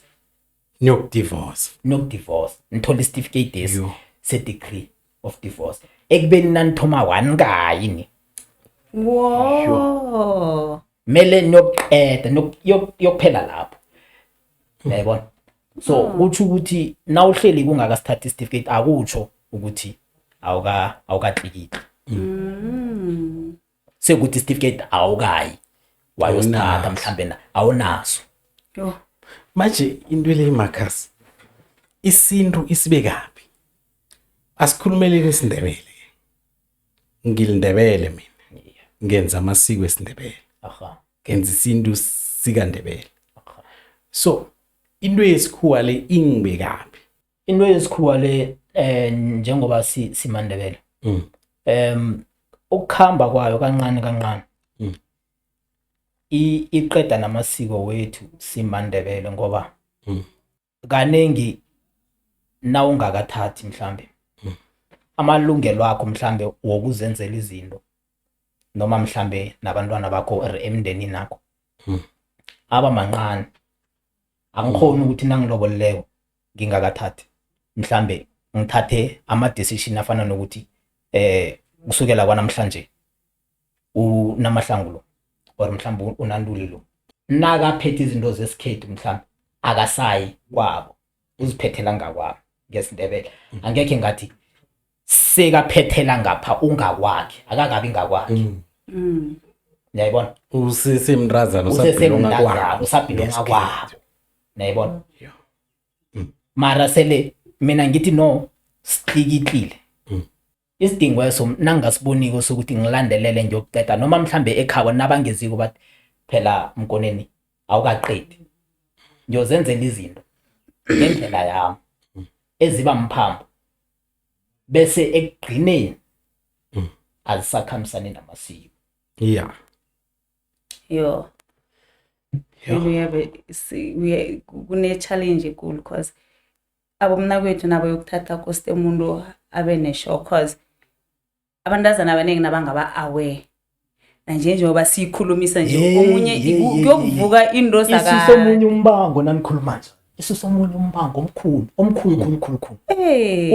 Niyokudivorce. Nokudivorce, nithole isitifiketi esi Yo. se-decree of divorce, ekubeni nanithoma wanikayi ni. Wo. Mele niyokuqeda, yokuphela lapho, uyayibona? So kutsho ukuthi nawuhleli kungakasithathi isitifiketi, akutsho ukuthi awukatlikitli. Sekuthi isitifiketi awukayi wayosithatha, mhlambe na awunaso. Yo. Manje into le, Marcus, isintu isibe kabi. Asikhulumeleni isiNdebele. Ngilindebele mina, ngenza amasiko esiNdebele, ngenza isintu sikaNdebele. So into yesikhuwa le ingibe kabi. Into yesikhuwa le, njengoba simaNdebele, ukukhamba kwayo kancane kancane iqeda namasiko wethu simaNdebele, ngoba kanengi nawungakathathi mhlambe amalungelo akho mhlambe wokuzenzela izinto, noma mhlambe nabantwana bakho or emndenini akho, aba mancane. Angikhoni ukuthi nangilobolileko ngingakathathi, mhlambe ngithathe ama-decision afana nokuthi kusukela kwanamhlanje uNamahlangu lo or mhlambe uNantuli lo, nakaphethe izinto zesikhethu, mhlambe akasayi kwabo, uziphethela ngakwabo ngesiNdebele. Angekhe ngathi sekaphethela ngapha ungakwakhe, akakabi ngakwakhe, uyayibona? Usesemntazana. Usesemntazana, usabhilonga kwabo, uyayibona? Mara sele mina ngithi no, sitlikitlile isidingo eso, nangingasiboniko sokuthi ngilandelele ngiyokuqeda, noma mhlambe ekhabo nabangeziko bathi phela mkoneni awukaqedi, ngiyozenzela izinto ngendlela yami eziba mphambo, bese ekugcineni azisakhambisani namasiko. Yo. Uyabe kune-challenge ekulu, cause abomnakwethu nabo yokuthatha koste umuntu abe ne-sure, cause abantazana abaningi nabangaba aware nanje njengoba siyikhulumisa nje, omunye kuyokuvuka into. Isusa omunye umbango nanikhuluma nje, isusa omunye umbango omkhulu, omkhulu khulu khulu khulu.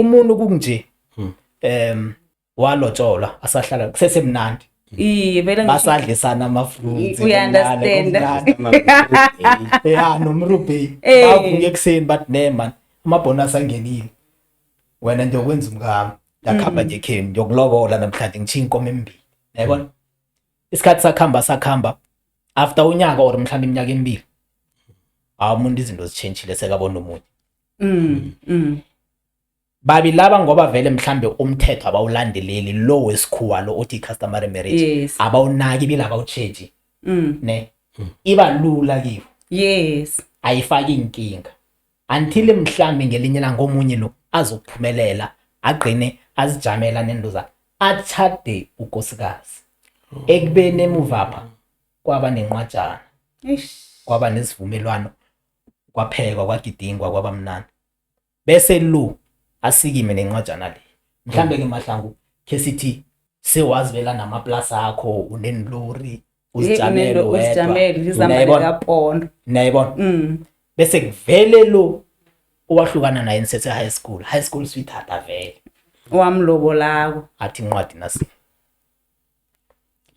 Umuntu kunje walotsholwa asahlala kusesemnandi. Iye, vele. Basadlisana ama-fruits. We understand. Ya, nomrubhe. Bavuka ekuseni bathi, "Ne man, amabhonasi angenile, wena nje ukwenza umkami, ndakhamba nje ekheni ngiyokulobola namhlanje, ngishiya inkomo embili," yayibona? Isikhathi sakhamba sakhamba, after unyaka or mhlawumbe iminyaka emibili, hawu, umuntu izinto zitshentshile, sekabona omunye. Babi laba, ngoba vele mhlambe umthetho abawulandeleli lo wesikhuwa lo othi customary marriage. Abawunaki ibile, abawutsheji. Ne iba lula kibo. Ayifaki inkinga until mhlambe ngelinye ilanga omunye lo azokuphumelela, agqine azijamela nento zakhe, atshade ukosikazi, ekubeni emuvapha kwaba nenqwajana. Eish. Kwaba nesivumelwano, kwaphekwa, kwagidingwa, kwaba mnandi, bese lo asikime nencwajana le. Mhlambe ke Mahlangu, khe sithi sewazibela namaplasi akho, unenilori, uzijamele wedwa. Uzijamele lizamba. Uyayibona? Likapondo. Nayibona? Bese kuvele lo owahlukana naye nisese high school, high school sweetheart, avele. Wamlobolako. Athi, "Incwadi nasi,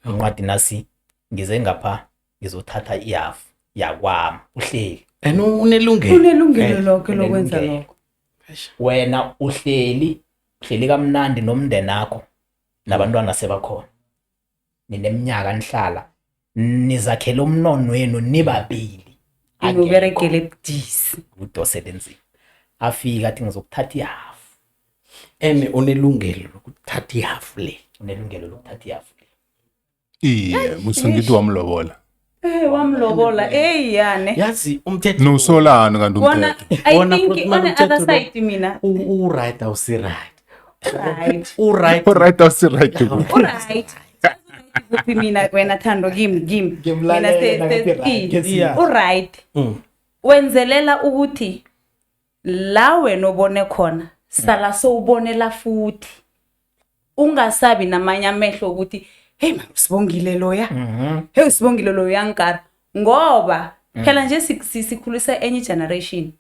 incwadi nasi, ngize ngapha ngizothatha ihafu yakwami." Uhleli. And unelungelo. Unelungelo lonke lokwenza Unelungelo. lokho. Wena uhleli, uhleli kamnandi nomndeni akho, nabantwana sebakhona, nineminyaka nihlala, nizakhele umnono wenu nibabili. Akekho Uberegele budisi. Udosele enzima, afika athi, "Ngizokuthatha ihafu." And unelungelo lokuthatha ihafu le. Unelungelo lokuthatha ihafu. Iye, kusengithi wamlobola. Wamlobola, ey yane. Yazi umthetho. Nusolani kanti Wona umthetho? I Wona think futhi on the umthetho other lo- side mina U-right, awusi-right. Right. U-right. Uright, awusi-right? Uright kuphi mina, wena Thando, kimi kimi mina Ngimlalela nakathi right, ke uright. Wenzelela ukuthi la wena obone khona, sala sowubonela futhi, ungasabi namanye amehlo ukuthi, "Hey man, usibongile loya, hey, usibongile loya uyangikara," ngoba phela nje sikhulisa enye generation.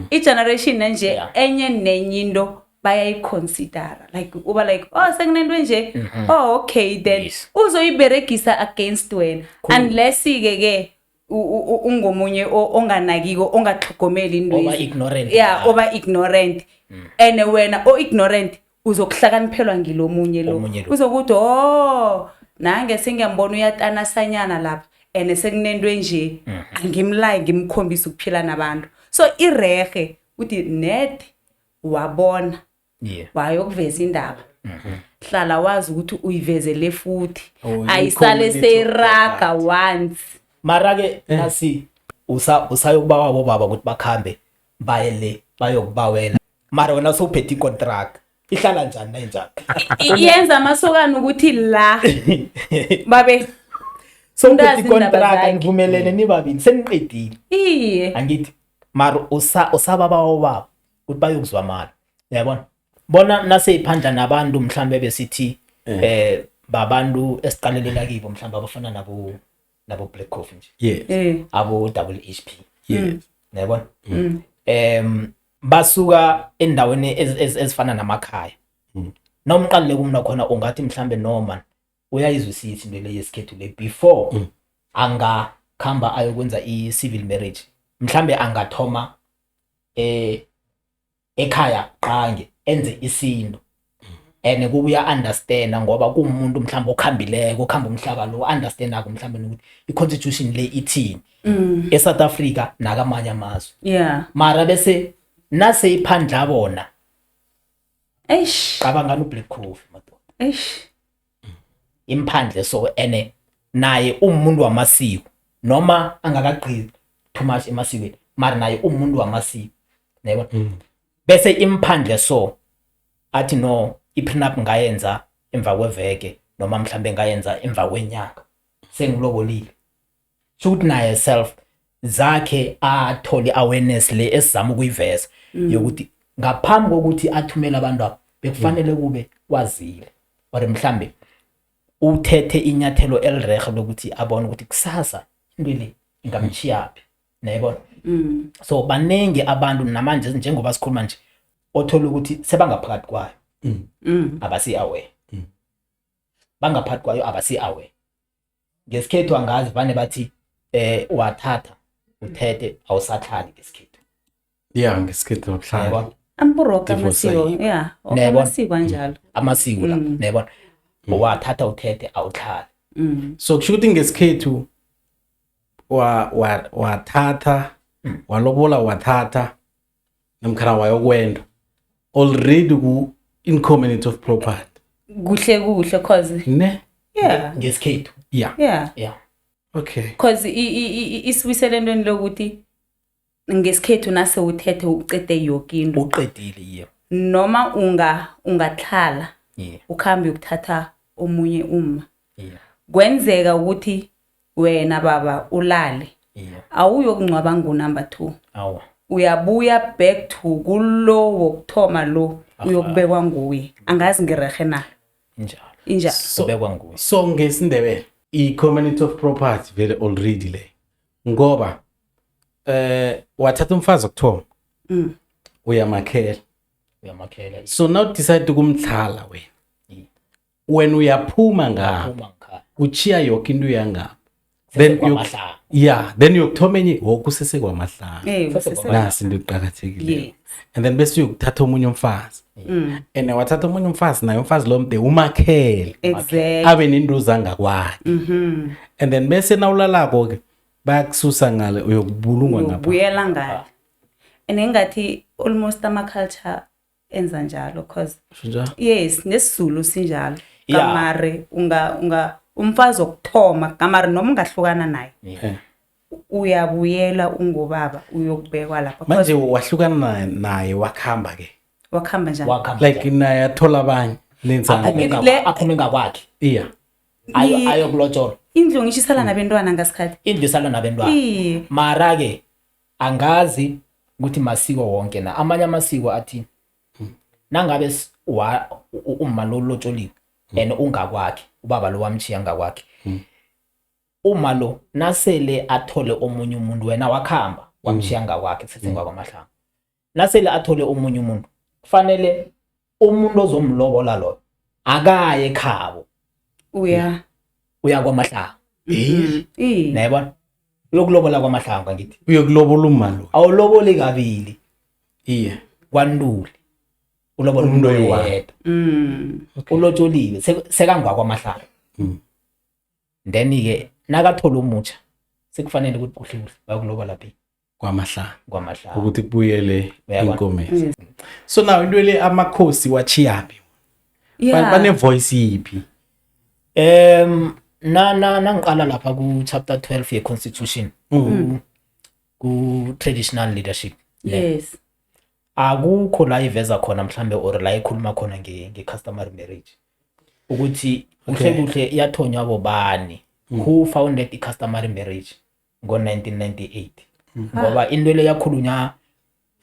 I-generation nje, enye nenye into. Bayayiconsidera, like uba like, oh, sekunento nje, oh, okay, then uzoyiberegisa against wena, unless ke ke ungomunye onganakiko, ongatlhogomeli into. Oba ignorant. Yeah, oba ignorant, and wena o ignorant uzokuhlakaniphelwa ngilomunye lo. Omunye lo. Uzokuthi, oh, nange sengiyambona uyatanasanyana lapha and sekunento enje, angimlayi, ngimkhombisa ukuphila nabantu. So irehe uthi net wabona wayokuveza indaba, hlala wazi ukuthi uyivezele futhi. Oh, ayisale i-community of seyiraga once. Mara ke nasi usayokubawa bobaba ukuthi bakhambe baye le bayokubawela, mara wena sowuphethe icontract, ihlala njani nayinjani? Yenza amasokana ukuthi la babe Sowuphethe Ungazi iindaba icontract, zakhe. Nivumelene nibabili, seniqedile. Iye. Angithi mara usababawa ubaba ukuthi bayokuzwa mali, uyabona bona naseyiphandla nabantu mhlambe besithi babantu esiqalelela kibo, mhlambe abafana nabo Black Coffee nje, abo Double HP, uyabona, basuka endaweni ezifana namakhaya. Nomqalile kumna khona ungathi mhlambe noma uyayizwisisa into le yesikhethu le, before angakhamba ayokwenza i-civil marriage, mhlambe angathoma ekhaya qange enze isinto and kubuya understand, ngoba kuwumuntu mhlawumbe okhambileko, okhamba umhlaba lo, understandako mhlawumbe nokuthi i-constitution le ithini eSouth Africa nakamanye amazwe. Mara bese nase iphandla bona, Eish. cabangani uBlack Coffee, madoda. Eish. Imphandle so ene naye umuntu wamasiko, noma angakagqili too much emasikweni, mara naye umuntu wamasiko, yabona, bese imphandle so athi, no, i-prenup ngayenza emva kweveke, noma mhlambe ngayenza emva kwenyanga sengilobolile. Sho ukuthi naye self zakhe athole awareness le esizama ukuyiveza, yokuthi ngaphambi kokuthi athumele abantu abo, bekufanele kube wazile or mhlambe uthethe inyathelo elirehe lokuthi abone ukuthi kusasa into le ingamchiyaphi, nayibona. So baningi abantu namanje njengoba sikhuluma nje, othola ukuthi sebangaphakathi kwayo, abasi aware, bangaphakathi kwayo, abasi aware. Ngesikhethu angazi, vane bathi wathatha uthethe, awusahlali ngesikhethu. Yeah, ngesikhethu nokuhlala. Yabona. Amburoka Divorce amasiko. ayikho. Yeah, woke Niyayibona? amasiko anjalo. Amasiko la, niyabona, wathatha uthethe, awuhlali. So kusho ukuthi ngesikhethu wa wa wathatha, walobola, wathatha namkhana wayokwenda, already ku in community of property. Kuhle kuhle, cause Ne? Yeah. Ngesikhethu. Yeah. Yeah. Yeah. Okay. Cause isibuyisele entweni lokuthi ngesikhethu nase uthethe ucede yoke into. Uqedile, iye. Noma ungatlhala, ukhambe ukuthatha omunye uma, kwenzeka ukuthi wena baba ulale, awuyokungcwaba ngu-number 2. Awa. Uyabuya back to kulo wokuthoma lo, uyokubekwa nguye. Angazi ngirehe na. Injalo. Injalo. Ubekwa nguye. So ngesindebele i-community of property vele already le, ngoba wathatha umfazi wokuthoma, uyamakhela. Uyamakhela. So now decide ukumtlhala wena, wena uyaphuma ngapha. Uma ngikhaya. Uchiya yoke into uyangapha, then Kwamahlangu. yeah, then uyokuthoma enye woke usesekwamahlangu. Nasi into eqakathekileyo. And then bese uyokuthatha omunye umfazi, and wathatha omunye umfazi, naye umfazi lo mde umakhele, abe nento zangakwakhe, and then bese nawulalako-ke bayakususa ngale, uyokubulungwa ngapha. Ubuyela ngale, and engathi almost ama-culture enza njalo, cause Sho njalo? Yes, nesiZulu sinjalo. Kamare unga umfazi wokuthoma kamare, noma ungahlukana naye, uyabuyela ungubaba, uyokubekwa lapha. Manje wahlukana naye wakuhamba-ke? Wakuhamba njani? Wakhamba. Like naye athola abanye, nenzani? Aphume ngakwakhe. Iya. Ayokulotsholwa. Indlu ngisho isala nabentwana ngasikhathi. Indlu isala nabentwana. Iye. Mara ke angazi ukuthi masiko wonke na, amanye amasiko athi nangabe uma lo lotsholiwe and ungakwakhe, ubaba lo wamchiya ngakwakhe, uma lo nasele athole omunye umuntu, wena wakhamba wamchiya ngakwakhe kusese ngwakwamahlangu, nasele athole omunye umuntu kufanele Umuntu ozomlobola loyo akaye ekhabo. Uya. Uya kwaMahlangu. Iye. Nayibona, uyokulobola kwaMahlangu, angithi? Uyokulobola umma lo. Awuloboli kabili. Iye. KwaNtuli ulobola umuntu umuntu oyi-one. oyedwa. Mm. Ulotsholiwe, sekangwakwamahlangu. Then-ke nakathola umutsha, sekufanele ukuthi kuhle kuhle bayokulobola phi? Kwamahlanga. Kwamahlangu. Ukuthi kubuyele Uyabona? inkomezi. So now into le, amakhosi wachiyaphi? Yeah. Bane-voice yiphi? Na nangiqala lapha ku chapter 12 ye constitution, ku traditional leadership. Yes. Akukho la iveza khona mhlambe or la ikhuluma khona nge customary marriage ukuthi kuhle kuhle iyathonywa bobani, who founded i customary marriage ngo-1998, ngoba into le yakhulunywa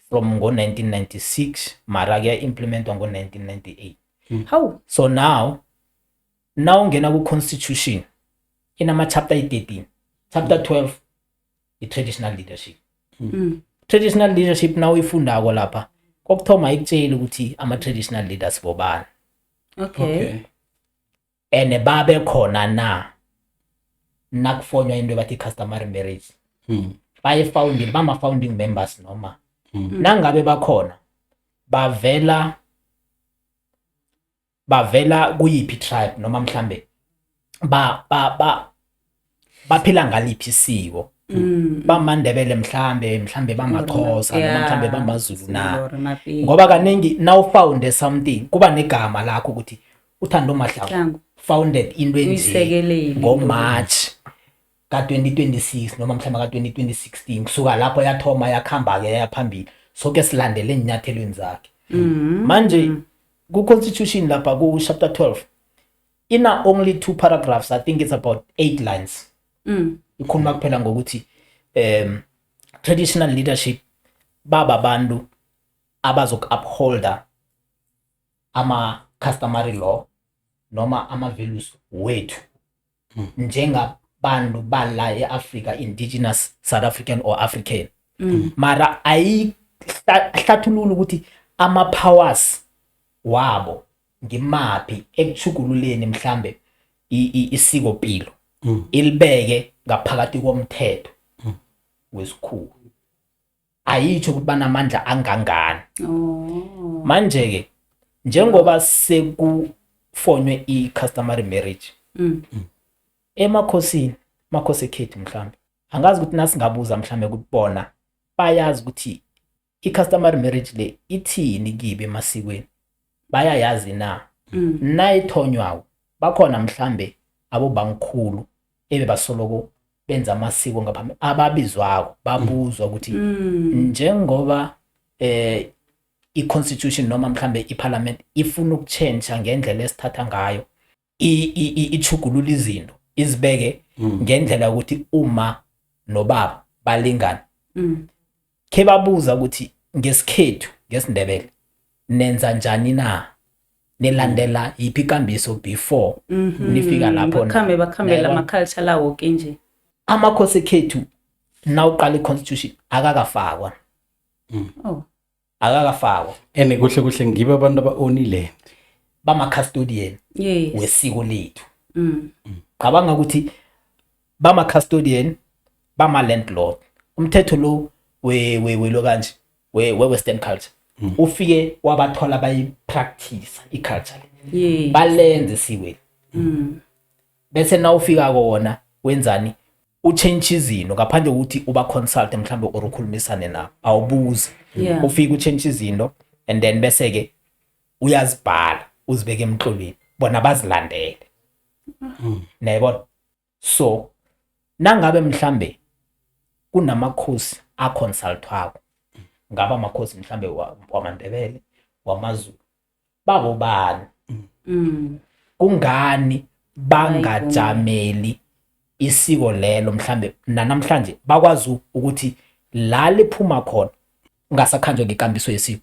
from ngo-1996, mara kuya-implementwa ngo-1998. Hawu. So now nawungena ku-constitution, inama-chapter ayi-13. Chapter 12 i-traditional leadership. Traditional leadership nawuyifundako lapha, kokuthoma ikutsheli ukuthi ama-traditional leaders bobani. Okay. And babe khona na nakufonywa into ebathi customary marriage, bayi-foundile, bama-founding members noma nangabe bakhona, bavela kuyiphi tribe, noma mhlambe ba ba ba baphila ngaliphi isiko, bamaNdebele mhlambe bamaXhosa noma mhlambe bamaZulu na? Or Mapedi. Ngoba kaningi nawufounde something, kuba negama lakho ukuthi uThando Mahlangu Mahlangu. founded into enje Uyisekelile. ngoMarch ka-2026 noma mhlawumbe ka-2016. Kusuka lapho yathoma, yakhamba-ke, yaphambili, soke silandele ey'nyathelweni zakhe. Manje ku-constitution lapha ku-chapter 12 ina only two paragraphs, I think it's about eight lines. Ikhuluma kuphela ngokuthi traditional leadership baba bantu abazoku-upholda ama-customary law noma ama-values wethu njengabantu bala e-Afrika, indigenous South African or African, mara ayihlathulula ukuthi ama-powers wabo ngimaphi ekuchugululeni mhlambe isikopilo, ilibeke ngaphakathi komthetho wesikhulu. Ayitsho ukuthi banamandla angangani. Oh. Manje-ke njengoba sekufonywe i-customary marriage emakhosini, makhosi ekhethu, mhlambe angazi ukuthi nasingabuza mhlambe ukuthi bona bayazi ukuthi i-customary marriage le ithini kibe emasikweni, bayayazi na? Nayithonywako bakhona mhlambe abobangikhulu ebebasoloko benza amasiko ngaphambi, ababizwako babuzwa ukuthi njengoba i-constitution noma mhlambe iparliament ifuna ukutshentsha ngendlela esithatha ngayo, ichugulula izinto, izibeke ngendlela yokuthi uma nobaba balingana, khe babuza ukuthi ngesikhethu, ngesiNdebele, nenza njani na, nilandela yiphi ikambiso before nifika lapho na? Bakhambe bakhambela Nayibona? ama-culture la woke nje. Amakhosi ekhethu, nawuqala i-constitution, akakafakwa. Oh. Akakafakwa. And kuhle kuhle ngibo abantu aba-own iland. Bama-custodian wesiko lethu. Cabanga ukuthi bama-custodian, bama-landlord. Umthetho lo welo kanje we-western culture ufike wabathola bayi-practice i-culture le, balenze isikweni, bese nawufika kona wenzani? Uchange izinto ngaphandle kokuthi uba consult mhlambe or ukhulumisane nabo, awubuzi. Ufike uchange izinto and then bese ke uyazibhala, uzibeke emhlolweni, bona bazilandele, nayibona. So nangabe mhlambe kunamakhosi aconsultwako, ngaba amakhosi mhlambe wamaNdebele, wamaZulu, babobani? Kungani bangajameli isiko lelo mhlambe nanamhlanje bakwazi ukuthi la liphuma khona ungasakhanjwa ngekambiso yesiko,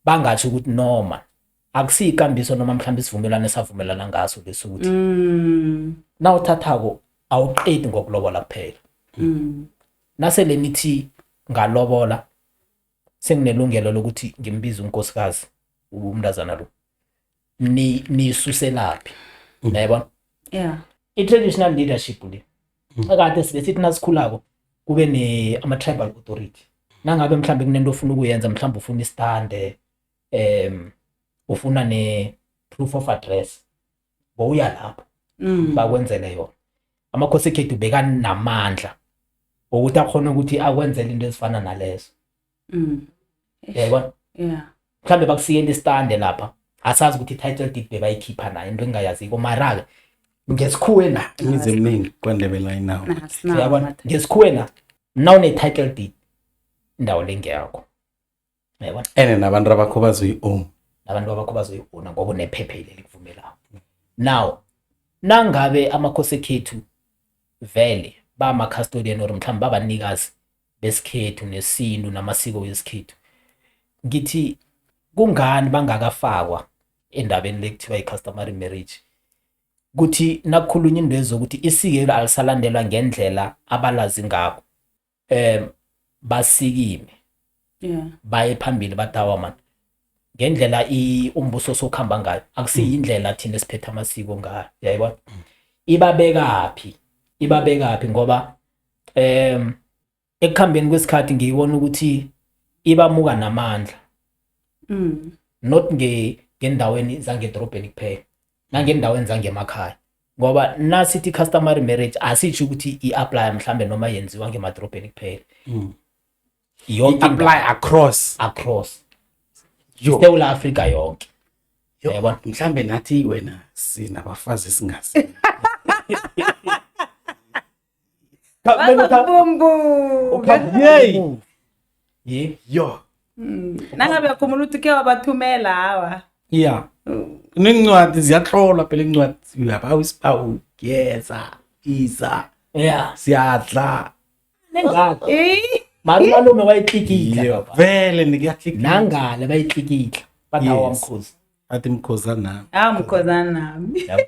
bangatsho ukuthi noma akusiyo ikambiso noma mhlambe isivumelwano esavumelana ngaso lesi, ukuthi nawuthathako awuqedi ngokulobola kuphela. Nasele nithi ngalobola, senginelungelo lokuthi ngimbize unkosikazi. Umntazana lo ni nisuselaphi, yayibona? Yeah. I-traditional leadership le akade sibe sithi nasikhulako kube ne ama-tribal authority. Nangabe mhlambe kunento ofuna ukuyenza, mhlambe ufuna istande, ufuna ne-proof of address, bowuya lapho bakwenzele yona. Amakhosi ekhethu bekanamandla ukuthi akhona ukuthi akwenzele into ezifana nalezo. Yayibona? Yeah. Mhlambe bakusikela istande lapha, asazi ukuthi i-title deed bebayikhipha nayo, into engingayaziko, mara-ke ngesikhuwe na Imizi eminingi kwaNdebele ayinawo. Asinawo uyabona, ngesikhuwe na nawune-title deed indawo lengeyakho, uyabona? Ene nabantu abakho bazoyi-own. Nabantu abakho bazoyi-owna ngoba unephepha elikuvumelako. Now nangabe amakhosi ekhethu vele bama-custodian or mhlawumbe babanikazi besikhethu nesintu namasiko wesikhethu, ngithi kungani bangakafakwa endabeni le kuthiwa i-customary marriage, kuthi nakukhulunywa into ezokuthi isikelo alisalandelwa ngendlela abalazi ngakho, basikime baye phambili, bathi awa man, ngendlela umbuso sokuhamba ngayo akusiyindlela thina esiphethe amasiko ngayo, yayibona? Ibabekaphi, ibabekaphi? Ngoba ekukhambeni kwesikhathi ngiyibona ukuthi ibamuka namandla, not ngendaweni zangedorobheni kuphela, nangendaweni zangemakhaya, ngoba nasithi customary marriage asitsho ukuthi i-apply mhlambe noma yenziwa ngemadorobheni kuphela, yonke Apply indawo, across. Across Yo. South Africa yonke. Yo, Uyabona? Mhlambe nathi wena sinabafazi singazi. Bazokubumbuka. Yey. Ye. Yo. Nangabe uyakhumbula ukuthi khe wabathumela, hawa. Yeah. Kunencwadi ziyahlolwa phela, incwadi uyabawa isibawu yeza iza siyadla. Nengakho. Eh. Mara umalume wayetlikitla. Yo, vele nikuyahlikihla. Nangale bayitlikitla. Badawa Yes. mkhozi. Athi mkhozana nami. Ah, mkhozana nami. Yabo.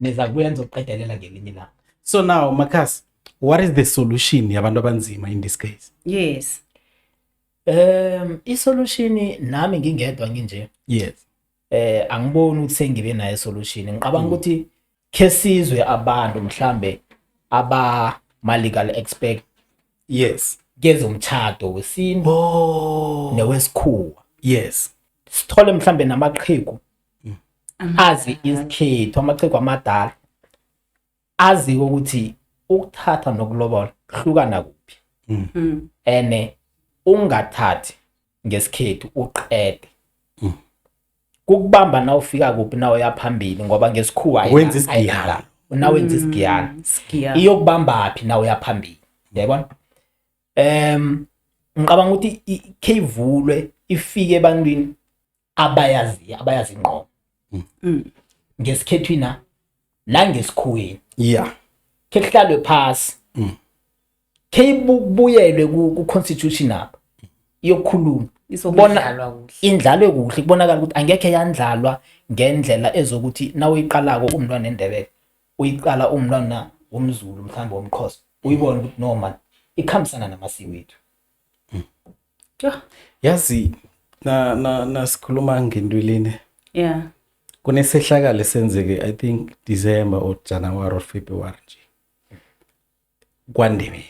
Niza kubuya nizoqedelela ngelinye ilanga. So now Makhasi, what is the solution yabantu abanzima in this case? Yes. I-solution nami ngingedwa nginje. Yes. Angiboni ukuthi sengibe nayo solution. Ngicabanga ukuthi ke sizwe abantu mhlambe aba ma legal expert Yes. kezomtshado wesintu Oh. newesikhuwa. Yes. Sithole mhlambe namaqhigu azi isikhethu, amaqhigu amadala azi ukuthi ukuthatha nokulobola kuhlukana kuphi, ene ungathathi ngesikhethu uqede kukubamba na ufika kuphi na uya phambili, ngoba ngesikhuwa Wenza isigiyana. Na wenza isigiyana Sigiya. iyokubamba phi na uya phambili, uyayibona? Ngicabanga ukuthi kheyivulwe ifike ebantwini abayazi, abayazi ngqo ngesikhethwina nangesikhuweni, khe kuhlalwe phasi, khe ibuyelwe ku-constitution apha iyokukhuluma. Izokudlalwa kuhle. Indlalwe kuhle, kubonakala ukuthi angekhe yandlalwa ngendlela ezokuthi nawuyiqalako umntwana endebele, uyiqala umntwana womZulu mhlawumbe womXhosa, uyibone ukuthi no man, ikhambisana namasiko ethu. Tjo. Yazi na na nasikhuluma ngento lena, kunesehlakalo esenzeke I think December or January or February nje kwaNdebele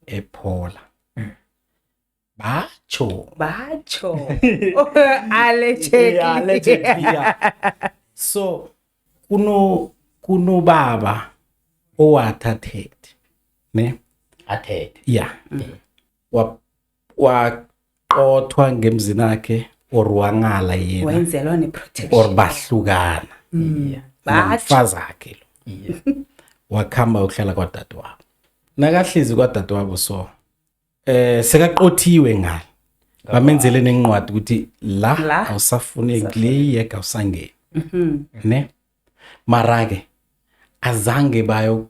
ePhola, batsho. Batsho. Allegedly. Yeah. So kunobaba owathathethe ne Athethe. Yeah, waqothwa ngemzini akhe or wangala yena Wenzelwa or ne-protection. bahlukana Batsho. nomfazi akhe lo, wakhamba ukuhlala kwadadewabo, nakahlezi kwadadewabo, so sekaqothiwe ngale, bamenzele nencwadi ukuthi la La. awusafuneki, le yeka awusangeni ne. Mara ke azange bayo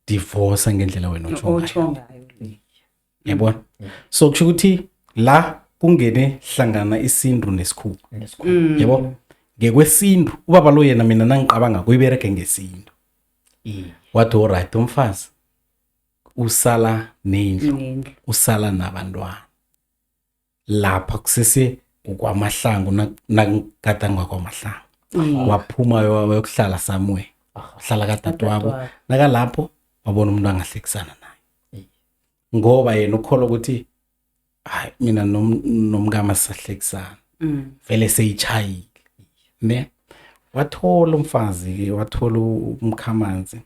divorce ngendlela wena otsho ngayo. Otsho ngayo. Yabona, so kusho ukuthi la kungene hlangana isintu nesikhuwa. Nesikhuwa. Yabo, ngekwesintu ubaba lo yena, mina nangiqabanga kuyibereke ngesintu, wathi alright, umfazi usala nendlu, Nendlu. usala nabantwana lapha kusese Kwamahlangu nakukatangwa kwamahlangu waphuma wayokuhlala somewhere, wahlala kadadewabo. Kadadewabo. Nakalapho wabona umuntu angahlekisana naye, ngoba yena ukholwa ukuthi hayi, mina nomkami sisahlekisana, vele seyitshayile ne. Wathola umfazi-ke, wathola umkhamanzi.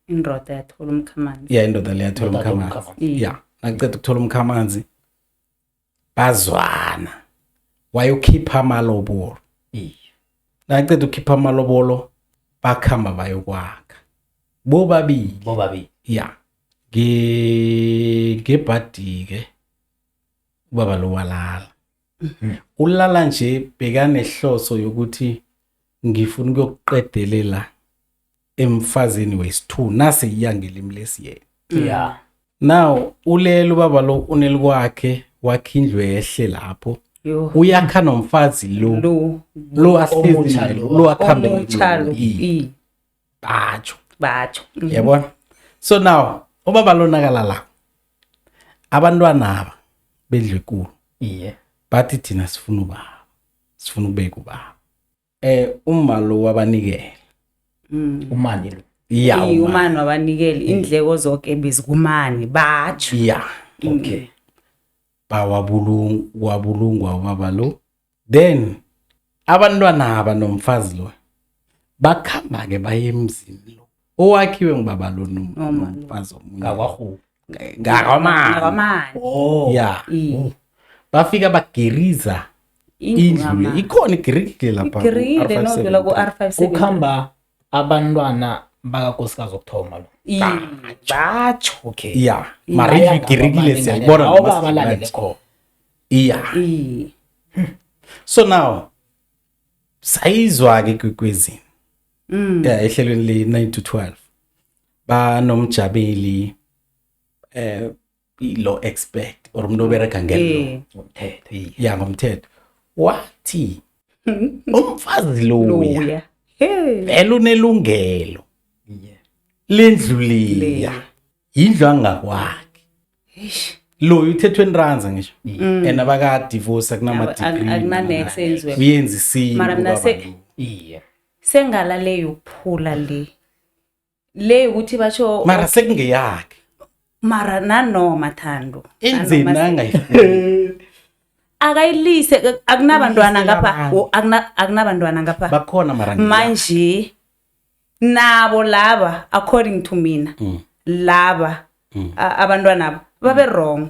Indoda yathola umkhamanzi. Ya, indoda le yathola Indoda umkhamanzi. umkhamanzi. Ya, nakuceda ukuthola umkhamanzi bazwana, wayokhipha amalobolo. Naceda ukukhipha amalobolo bakhamba bayokwakha bobabili. Bobabili. Ya, ngebhadi-ke ubaba lo walala, ulala nje bekanehloso yokuthi ngifuna ukuyokuqedelela emfazini wesi-2 nase iya ngelimi lesiyena. Now ulele ubaba lo, unelikwakhe, wakha indlu ehle lapho. Yo. Uyakha nomfazi lo. Lo. Lo ahlezi Omutsha naye, lo. lo akhambe Omutsha lo. Batsho. Batsho. Yabona, so now ubaba lo nakalala, abantwana aba bendlu ekulu bathi thina sifuna ubaba, sifuna ukubeka ubaba, uma lo wabanikela. Umani lo? Ya. Iye, umani. Umani wabanikela indleko zonke bezikumani batsho. Ya. Okay. Wabulungwa ubaba lo, then abantwana aba nomfazi lo bakhamba ke baye emzini lo owakhiwe ngubaba lo nomfazi omunye. Ngakwarhubu. Ngakwamani. Ngakwamani. Oh. Ya. Iye. Bafika bagiriza indlu le, ikhona igirikile lapha. Igirile nodlula ku-R5. Kukhamba abantwana bakakosikazi okuthoma lo? Iye, batsho. Okay. Ya, mara indlu igirikile, siyayibona. Awu, balalele khona. Iya. Iye. So now sayizwa-ke kwekwezini, yeah, ehlelweni le-9 to 12 banomjabeli, law expert or umuntu obereka ngelo Ngomthetho, iye. Ya, ngomthetho, wathi umfazi loya Loya. Hey. vele unelungelo lendlu leya, Leya. yindlu angakwakhe. Eish. Loyo uthethwe nranza ngisho and abakadivorce, akunama-degree. Akunanex enziwe. Uyenza isintu Mara mina ubaba lo. Iye. Sengala le yokuphula le. Le ukuthi basho Mara sekungeyakhe. Mara nanoma Thando. Enzeni? Nanoma Angayifuni. Akayilise, akunabantwana Uyise ngapha. abantu. Akunabantwana ngapha. Bakhona mara ngeyakhe. Manje nabo laba, according to mina, laba abantwana aba babe wrong,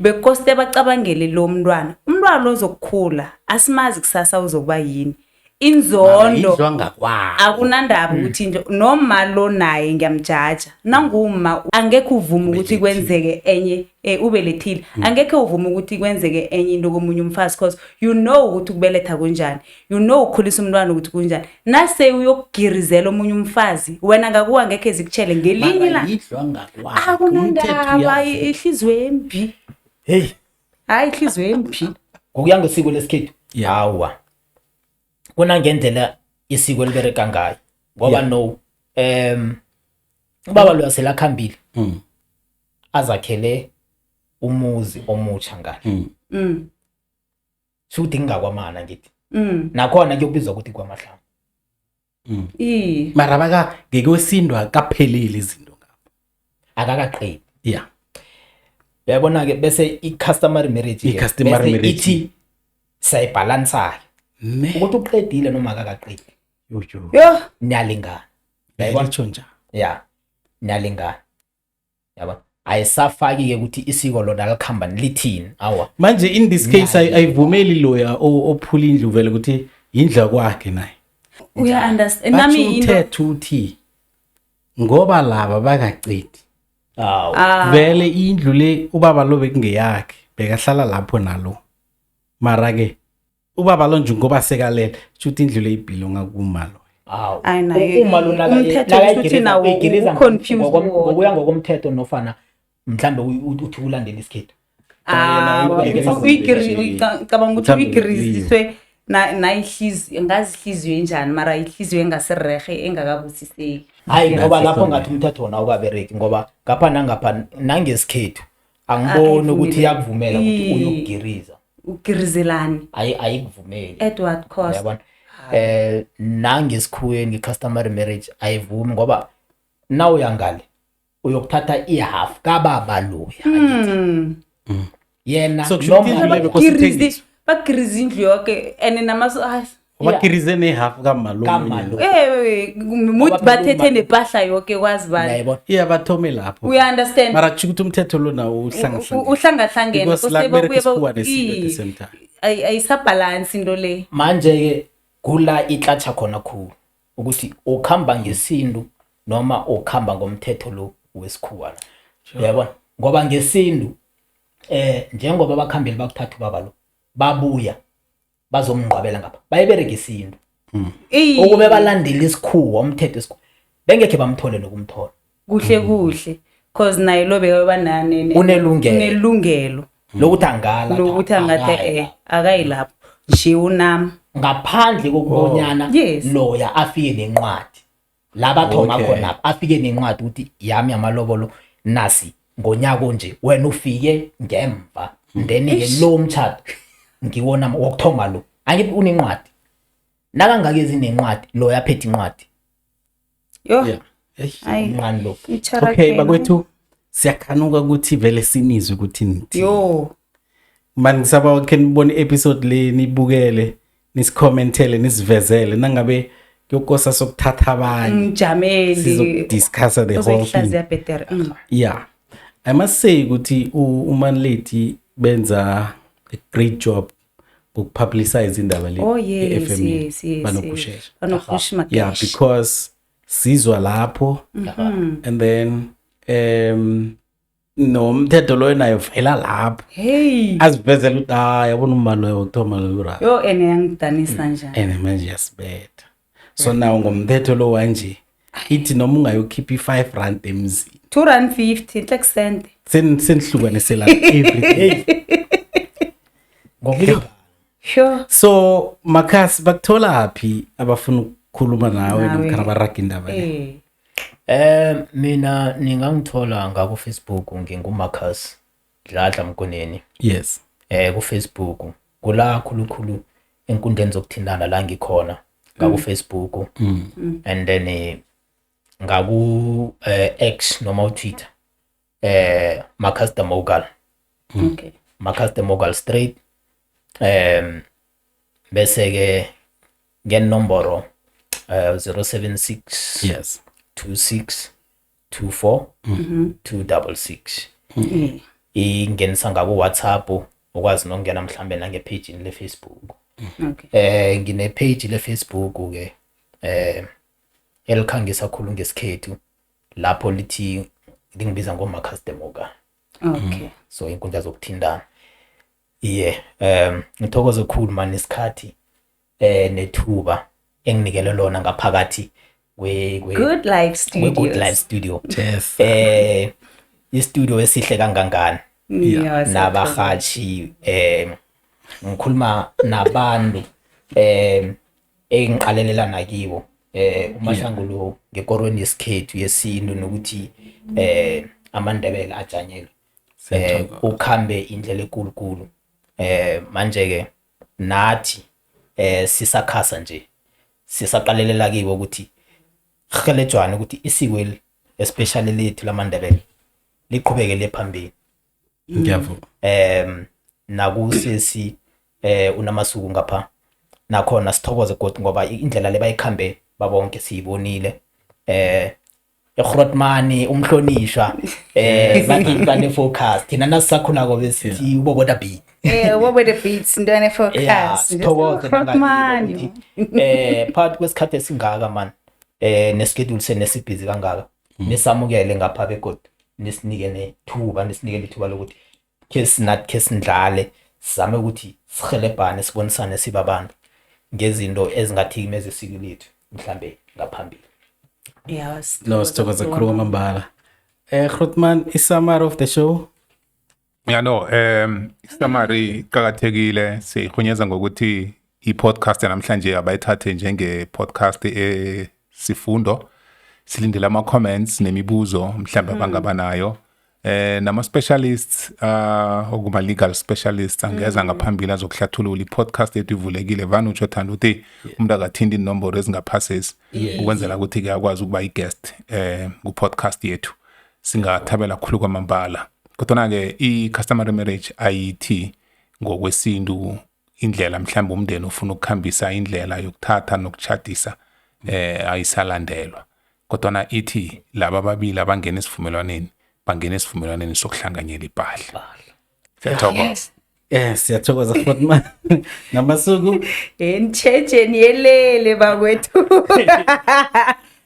bekoste bacabangele lo mntwana, umntwana lo ozokukhula asimazi kusasa uzokuba yini, inzondo. Indlu angakwakhe. Akunandaba ukuthi into noma lo naye ngiyamjaja, nanguma angekhe uvume ukuthi kwenzeke enye, ubelethile, angekhe uvume ukuthi kwenzeke enye into komunye umfazi, cause you know ukuthi ukubeletha kunjani, you know ukukhulisa umntwana ukuthi kunjani, nase uyokugirizela omunye umfazi wena ngakuwa angekhe zikutshele ngelinye Mara la yindlu angakwakhe. Akunandaba. Umthetho. Ihliziyo embi. Hey. Hayi, ihliziyo embi. Ngokuya ngesiko lesikhethu, Yeah. hawa, kunangendlela isiko libereka ngayo, ngoba Yeah. no ubaba lo selakhambile, azakhele umuzi omutsha ngale, shuthi ngingakwamana ngithi nakhona kuyokubizwa ukuthi kwamahlangu. Iye. Mara baka ngekwesindo akapheleli izinto ngapho. Akakaqedi. Ya. Uyabona-ke, bese i-customary marriage ke, I-customary bese marriage. ithi siyayibhalansa-ke Ne. ukuthi uqedile noma akakaqedi. Yojo. Yo. Niyalingana, uyayibona? Yayitsho njalo. Ya, niyalingana, yabona, ayisafaki-ke ukuthi isiko lona likhamba lithini, awa. Manje in this case ayivumeli loya ophula indlu vele ukuthi yindlu kwakhe naye. Uya understand Batsho nami into umthetho uthi ngoba laba bakacedi Awu. Ah. vele indlu le ubaba lo bekungeyakhe, bekahlala lapho nalo, mara ke ubaba lo nje ngoba sekalele shuthi indlu le ibhilonga kuma lo. Awu. Ayi, naye- Uma lo umthetho kusho ukuthi nawo uyigiriza u-confused wodwa. ngokuya ngokomthetho nofana mhlambe uthi ulandela isikhethu. Ah, Yena ngicabanga ukuthi Mhlawumbe uyigiriziswe nayihliziyo, ngazi ihliziyo enjani, mara ihliziyo engasirehe, engakabusiseki. Hayi, ngoba That's lapho so ngathi umthetho wona awukabereki, ngoba ngapha nangapha nangesikhethu angiboni ukuthi Ayivumeli. iyakuvumela ukuthi Iye. uyokugiriza. Ugirizelani? Ayikuvumeli. At what cost? Uyabona, nangesikhuweni nge-customary marriage ayivumi, ngoba nawuya ngale uyokuthatha i-half kababa loya, angithi? Yena So kusho ukuthi noma indlu le bekose ithengiswe. Bagiriza indlu yoke and namaso Bagirize ne-half kamalume. Kamalume. Muthi bathethe nepahla yoke, kwazi bani. Uyayibona? Iya, bathome lapho. We understand. Mara kusho ukuthi umthetho lo nawo uhlangahlangene. Uhlangahlangene. Because la kubereka isikhuwa nesintu at the same time. Ayisabhalansi into le. Manje-ke kula iklatsha khona khulu ukuthi ukhamba ngesintu noma ukhamba ngomthetho lo wesikhuwa la, uyabona? Ngoba ngesintu, njengoba bakhambile bakuthatha ubaba lo, babuya bazomngqwabela ngapha, bayibereka isintu. Ukube balandela isikhuwa, umthetho wesikhuwa, bengekhe bamthole nokumthola. Kuhle kuhle, cause naye lo bekaba Unelungelo. Unelungelo lokuthi angala lokuthi angathi akayi akayi lapho nje unami. Ngaphandle kokubonyana loya afike nencwadi la bathoma khona, afike nencwadi ukuthi yami yamalobolo nasi ngonyaka onje, wena ufike ngemva, then-ke lo mtshato ngiwona wokuthoma lo, angithi unencwadi? Nakangakezi nencwadi, loya aphethe incwadi. Yo. Yeah. Eish. Hayi. Umncane lo. Okay, bakwethu, siyakhanuka ukuthi vele sinizwe ukuthi nithini. Yo. Mani ngisaba khe nibone i-episode le, nibukele, nisikhomentele, nisivezele nangabe kuyokosa sokuthatha abanye Ngijameli. sizokudiscussa the whole thing. Uzoyihlaziya better. Yeah, I must say ukuthi umanlady benza a great job ngokupublicize indaba le. Oh yes, e-FMU. yes. Banokushesha. Banokush. Yeah, because sizwa lapho and then nomthetho loyo nayo vela lapho Hey. azivezela ukuthi hayi, yabona, umma loyo wokuthoma loyo ura. Yo, ene yangidanisa njani. And manje yasibetha, so now ngomthetho lo wanje ithi noma ungayokhipha i-5 rand emzini, 2 rand 50 inhle kusente. Senihlukanisela everything. Ngokulingana. Sure. So Makhasi, bakuthola phi abafuna ukukhuluma nawe Nawe. namkhana baraga indaba le? Mina ningangithola ngaku Facebook, nginguMarcus Dladla Mkoneni. Ku Facebook kula khulukhulu enkundleni zokuthintana la ngikhona ngaku Facebook, and then ngaku X noma uTwitter, Marcus the Mogul. Marcus the Mogul straight. Bese ke ngenomboro 076 26 24 266. Ingenisa ngaku WhatsApp, ukwazi nokungena mhlambe nange-page le Facebook. Ngine page le Facebook ke elikhangisa khulu ngesikhethu, lapho lithi lingibiza ngoMarcus the Mogul. So inkundla zokuthintana, iye. Ngithokoze khulu mani isikhathi nethuba enginikele lona ngaphakathi kwe Good Life Studios. Good Life Studio. Yes. Istudio esihle kangangani Yeah, nabahashi. Ngikhuluma nabantu engiqalelela nakibo uMahlangu ngekorweni yesikhethu yesintu, nokuthi amaNdebele ajanyelwe, ukhambe indlela enkulunkulu. Manje ke nathi sisakhasa nje, sisaqalelela kibo ukuthi helejwane ukuthi isikweli, especially lethu lamaNdebele, liqhubekele phambili. Ngiyavuma. Nakusesi unamasuku ngapha nakhona, sithokoze godu ngoba indlela le bayikhambe babonke siyibonile. eGrotman umhlonishwa, bathi bane focus, thina nasisakhulako besithi uboboda beat. What were the beats ntwana focus? Sithokoze. Grootman. Phakathi kwesikhathi esingaka man, neschedule senesibhizi kangaka, nisamukele ngapha begodu nisinike nethuba, nisinike ithuba lokuthi ke sinathi ke sindlale, sizame ukuthi sihelebhane, sibonisane sibabantu ngezinto ezingathikimeza isiko lethu mhlambe ngaphambili. Yeah. No, sithokoza khulu kwamambala. Grootman, i-summary of the show. Yeah, no, summary iqhakathekile, siyihunyeza ngokuthi i-podcast namhlanje abayithathe njenge podcast esifundo. Silindele ama comments nemibuzo mhlawumbe abangaba nayo. Nama specialists, okuma legal specialists angeza ngaphambili azokuhlathulula. I-podcast yethu ivulekile, vane utsho thanda ukuthi umuntu akathinta inomboro ezingaphasezi ukwenzela ukuthi ke akwazi ukuba i-guest ku-podcast yethu. Singathabela khulu kwamambala. Kodwa-ke i-customary marriage ayithi ngokwesintu indlela mhlawumbe umndeni ufuna ukukhambisa indlela yokuthatha nokuchadisa ayisalandelwa, kodwana ithi laba ababili abangena esivumelwaneni bangena esivumelwaneni sokuhlanganyela ipahla. Siyathokoza. Siyathokoza Fatma namasuku. Enitshejeni yelele bakwethu,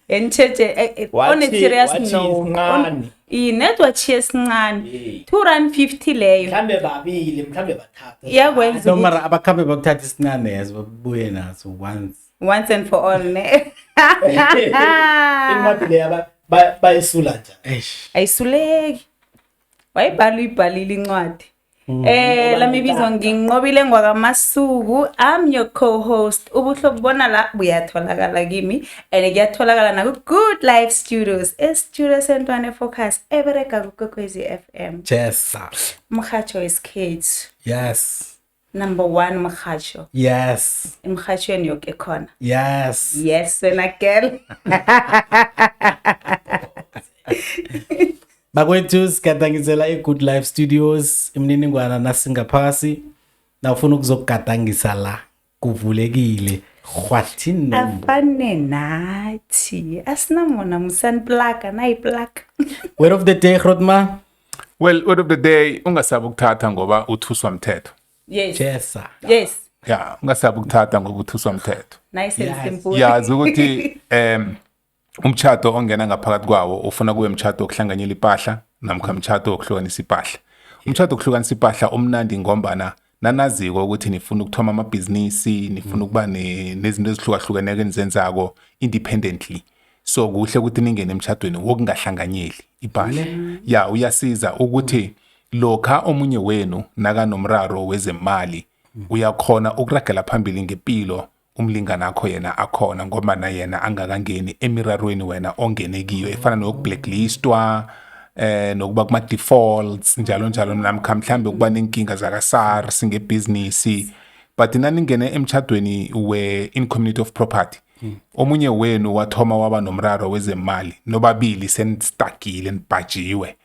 enitshetshe. On a serious Wathi note, isincane. Inet wachiye esincane, Hey. R2.50 leyo. Mhlambe babili, mhlambe bathathu. Iyakwenza No, ukuthi mara abakhambe bakuthatha isincane yazi, babuye naso once. Once and for all, ne. Incwadi leya bayisula njani? Eish. Ayisuleki, wayibhala, uyibhalile incwadi. Lami ibizwa nginqobile ngwakamasuku. I'm your co-host. Ubuhlobo bona la buyatholakala kimi and kuyatholakala naku Good Life Studios, e-studio sentwane focus ebereka kuKwekwezi FM. Jessa. Umhatsho wesikhethu. Yes. Number one mhatsho. Yes. Emhathweni yoke khona. Yes. Yes wena girl. Bakwethu, sigadangisela i-Good Life Studios. Imininingwana nasingaphasi. Nawufuna ukuzokugadangisa la, kuvulekile. Rhwathi nombo. Afane nathi asinamona musaniplaka nayiplaka. Word of the day, Grootman. Well, word of the day: ungasabi ukuthatha ngoba uthuswa mthetho. Yes. Jessa. Yes. Ya, ungasabi ukuthatha ngoba uthuswa mthetho. Nice and Yes. simple. Yazi ukuthi umtshato ongena ngaphakathi kwawo ufuna kube umtshato wokuhlanganyela ipahla namkha umtshato wokuhlukanisa ipahla. Umtshato wokuhlukanisa ipahla umnandi ngombana nanaziko ukuthi nifuna ukuthoma amabhizinisi, nifuna ukuba nezinto ezihlukahlukeneko enizenzako independently, so kuhle ukuthi ningene emtshadweni wokungahlanganyeli ipahla. Ya, uyasiza ukuthi lokha omunye wenu nakanomraro wezemali, uyakhona ukuragela phambili ngempilo umlingani akho yena akhona, ngoba na yena angakangeni emirarweni wena ongene kiyo, efana nokublacklistwa, nokuba kuma defaults, njalo njalo, namkha mhlambe ukuba nenkinga zaka SARS ngebhizinisi. But naningene emtchadweni we in community of property, omunye wenu wathoma waba nomraro wezemali, nobabili senistakile, nibhajiwe.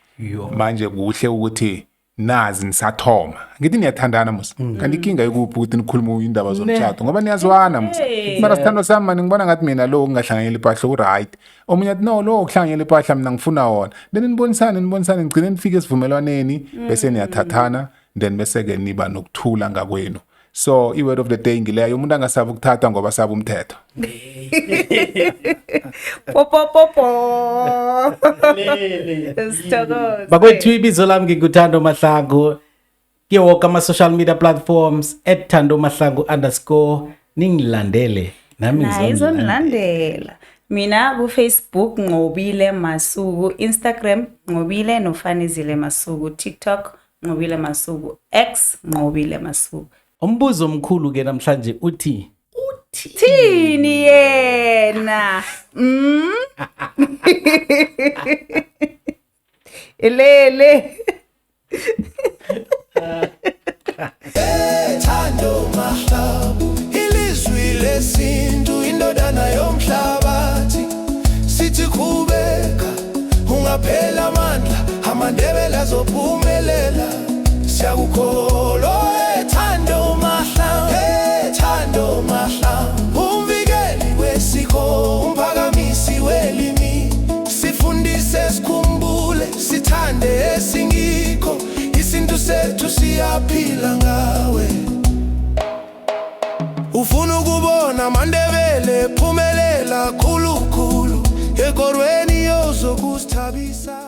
Manje kuhle ukuthi nazi nisathoma, ngithi niyathandana musa, kanti inkinga ikuphi ukuthi nikhulume indaba zomtshato ngoba niyazwana musa? Mara sithando sami mani, ngibona ngathi mina lo ngingahlanganyela impahla u-right. Omunye athi no, lo ukuhlanganyela impahla mina ngifuna wona. Then nibonisane, nibonisane, nigcine nifike esivumelwaneni, bese niyathathana, then bese-ke niba nokuthula ngakwenu. So i-word of the day ngileyo: umuntu angasabi ukuthatha ngoba sabe umthetho. Popo popo. Lele. Sithokoze. Bakwethu, ibizo lami nginguThando Mahlangu. Kiwo woke ama-social media platforms @ThandoMahlangu_. Ningilandele nami Naye ngizonilandela. izonilandela. Mina ku-Facebook Nqobile Masuku, Instagram Nqobile noFanizile Masuku, TikTok Nqobile Masuku, X Nqobile Masuku. Umbuzo omkhulu ke namhlanje uthi Thini yena? Elele. Thando Mahlangu, ilizwi lesintu, indodana yomhlabathi. Sithi khubeka, ungaphela amandla, amaNdebele azophumelela. Siyakukholwa. Thando Mahlangu, Thando Mahlangu, umvikeli wesiko, umphakamisi welimi. Sifundise, sikhumbule, sithande esingikho. Isintu sethu siyaphila ngawe. Ufuna ukubona amaNdebele phumelela khulukhulu ekorweni yozokuzithabisa.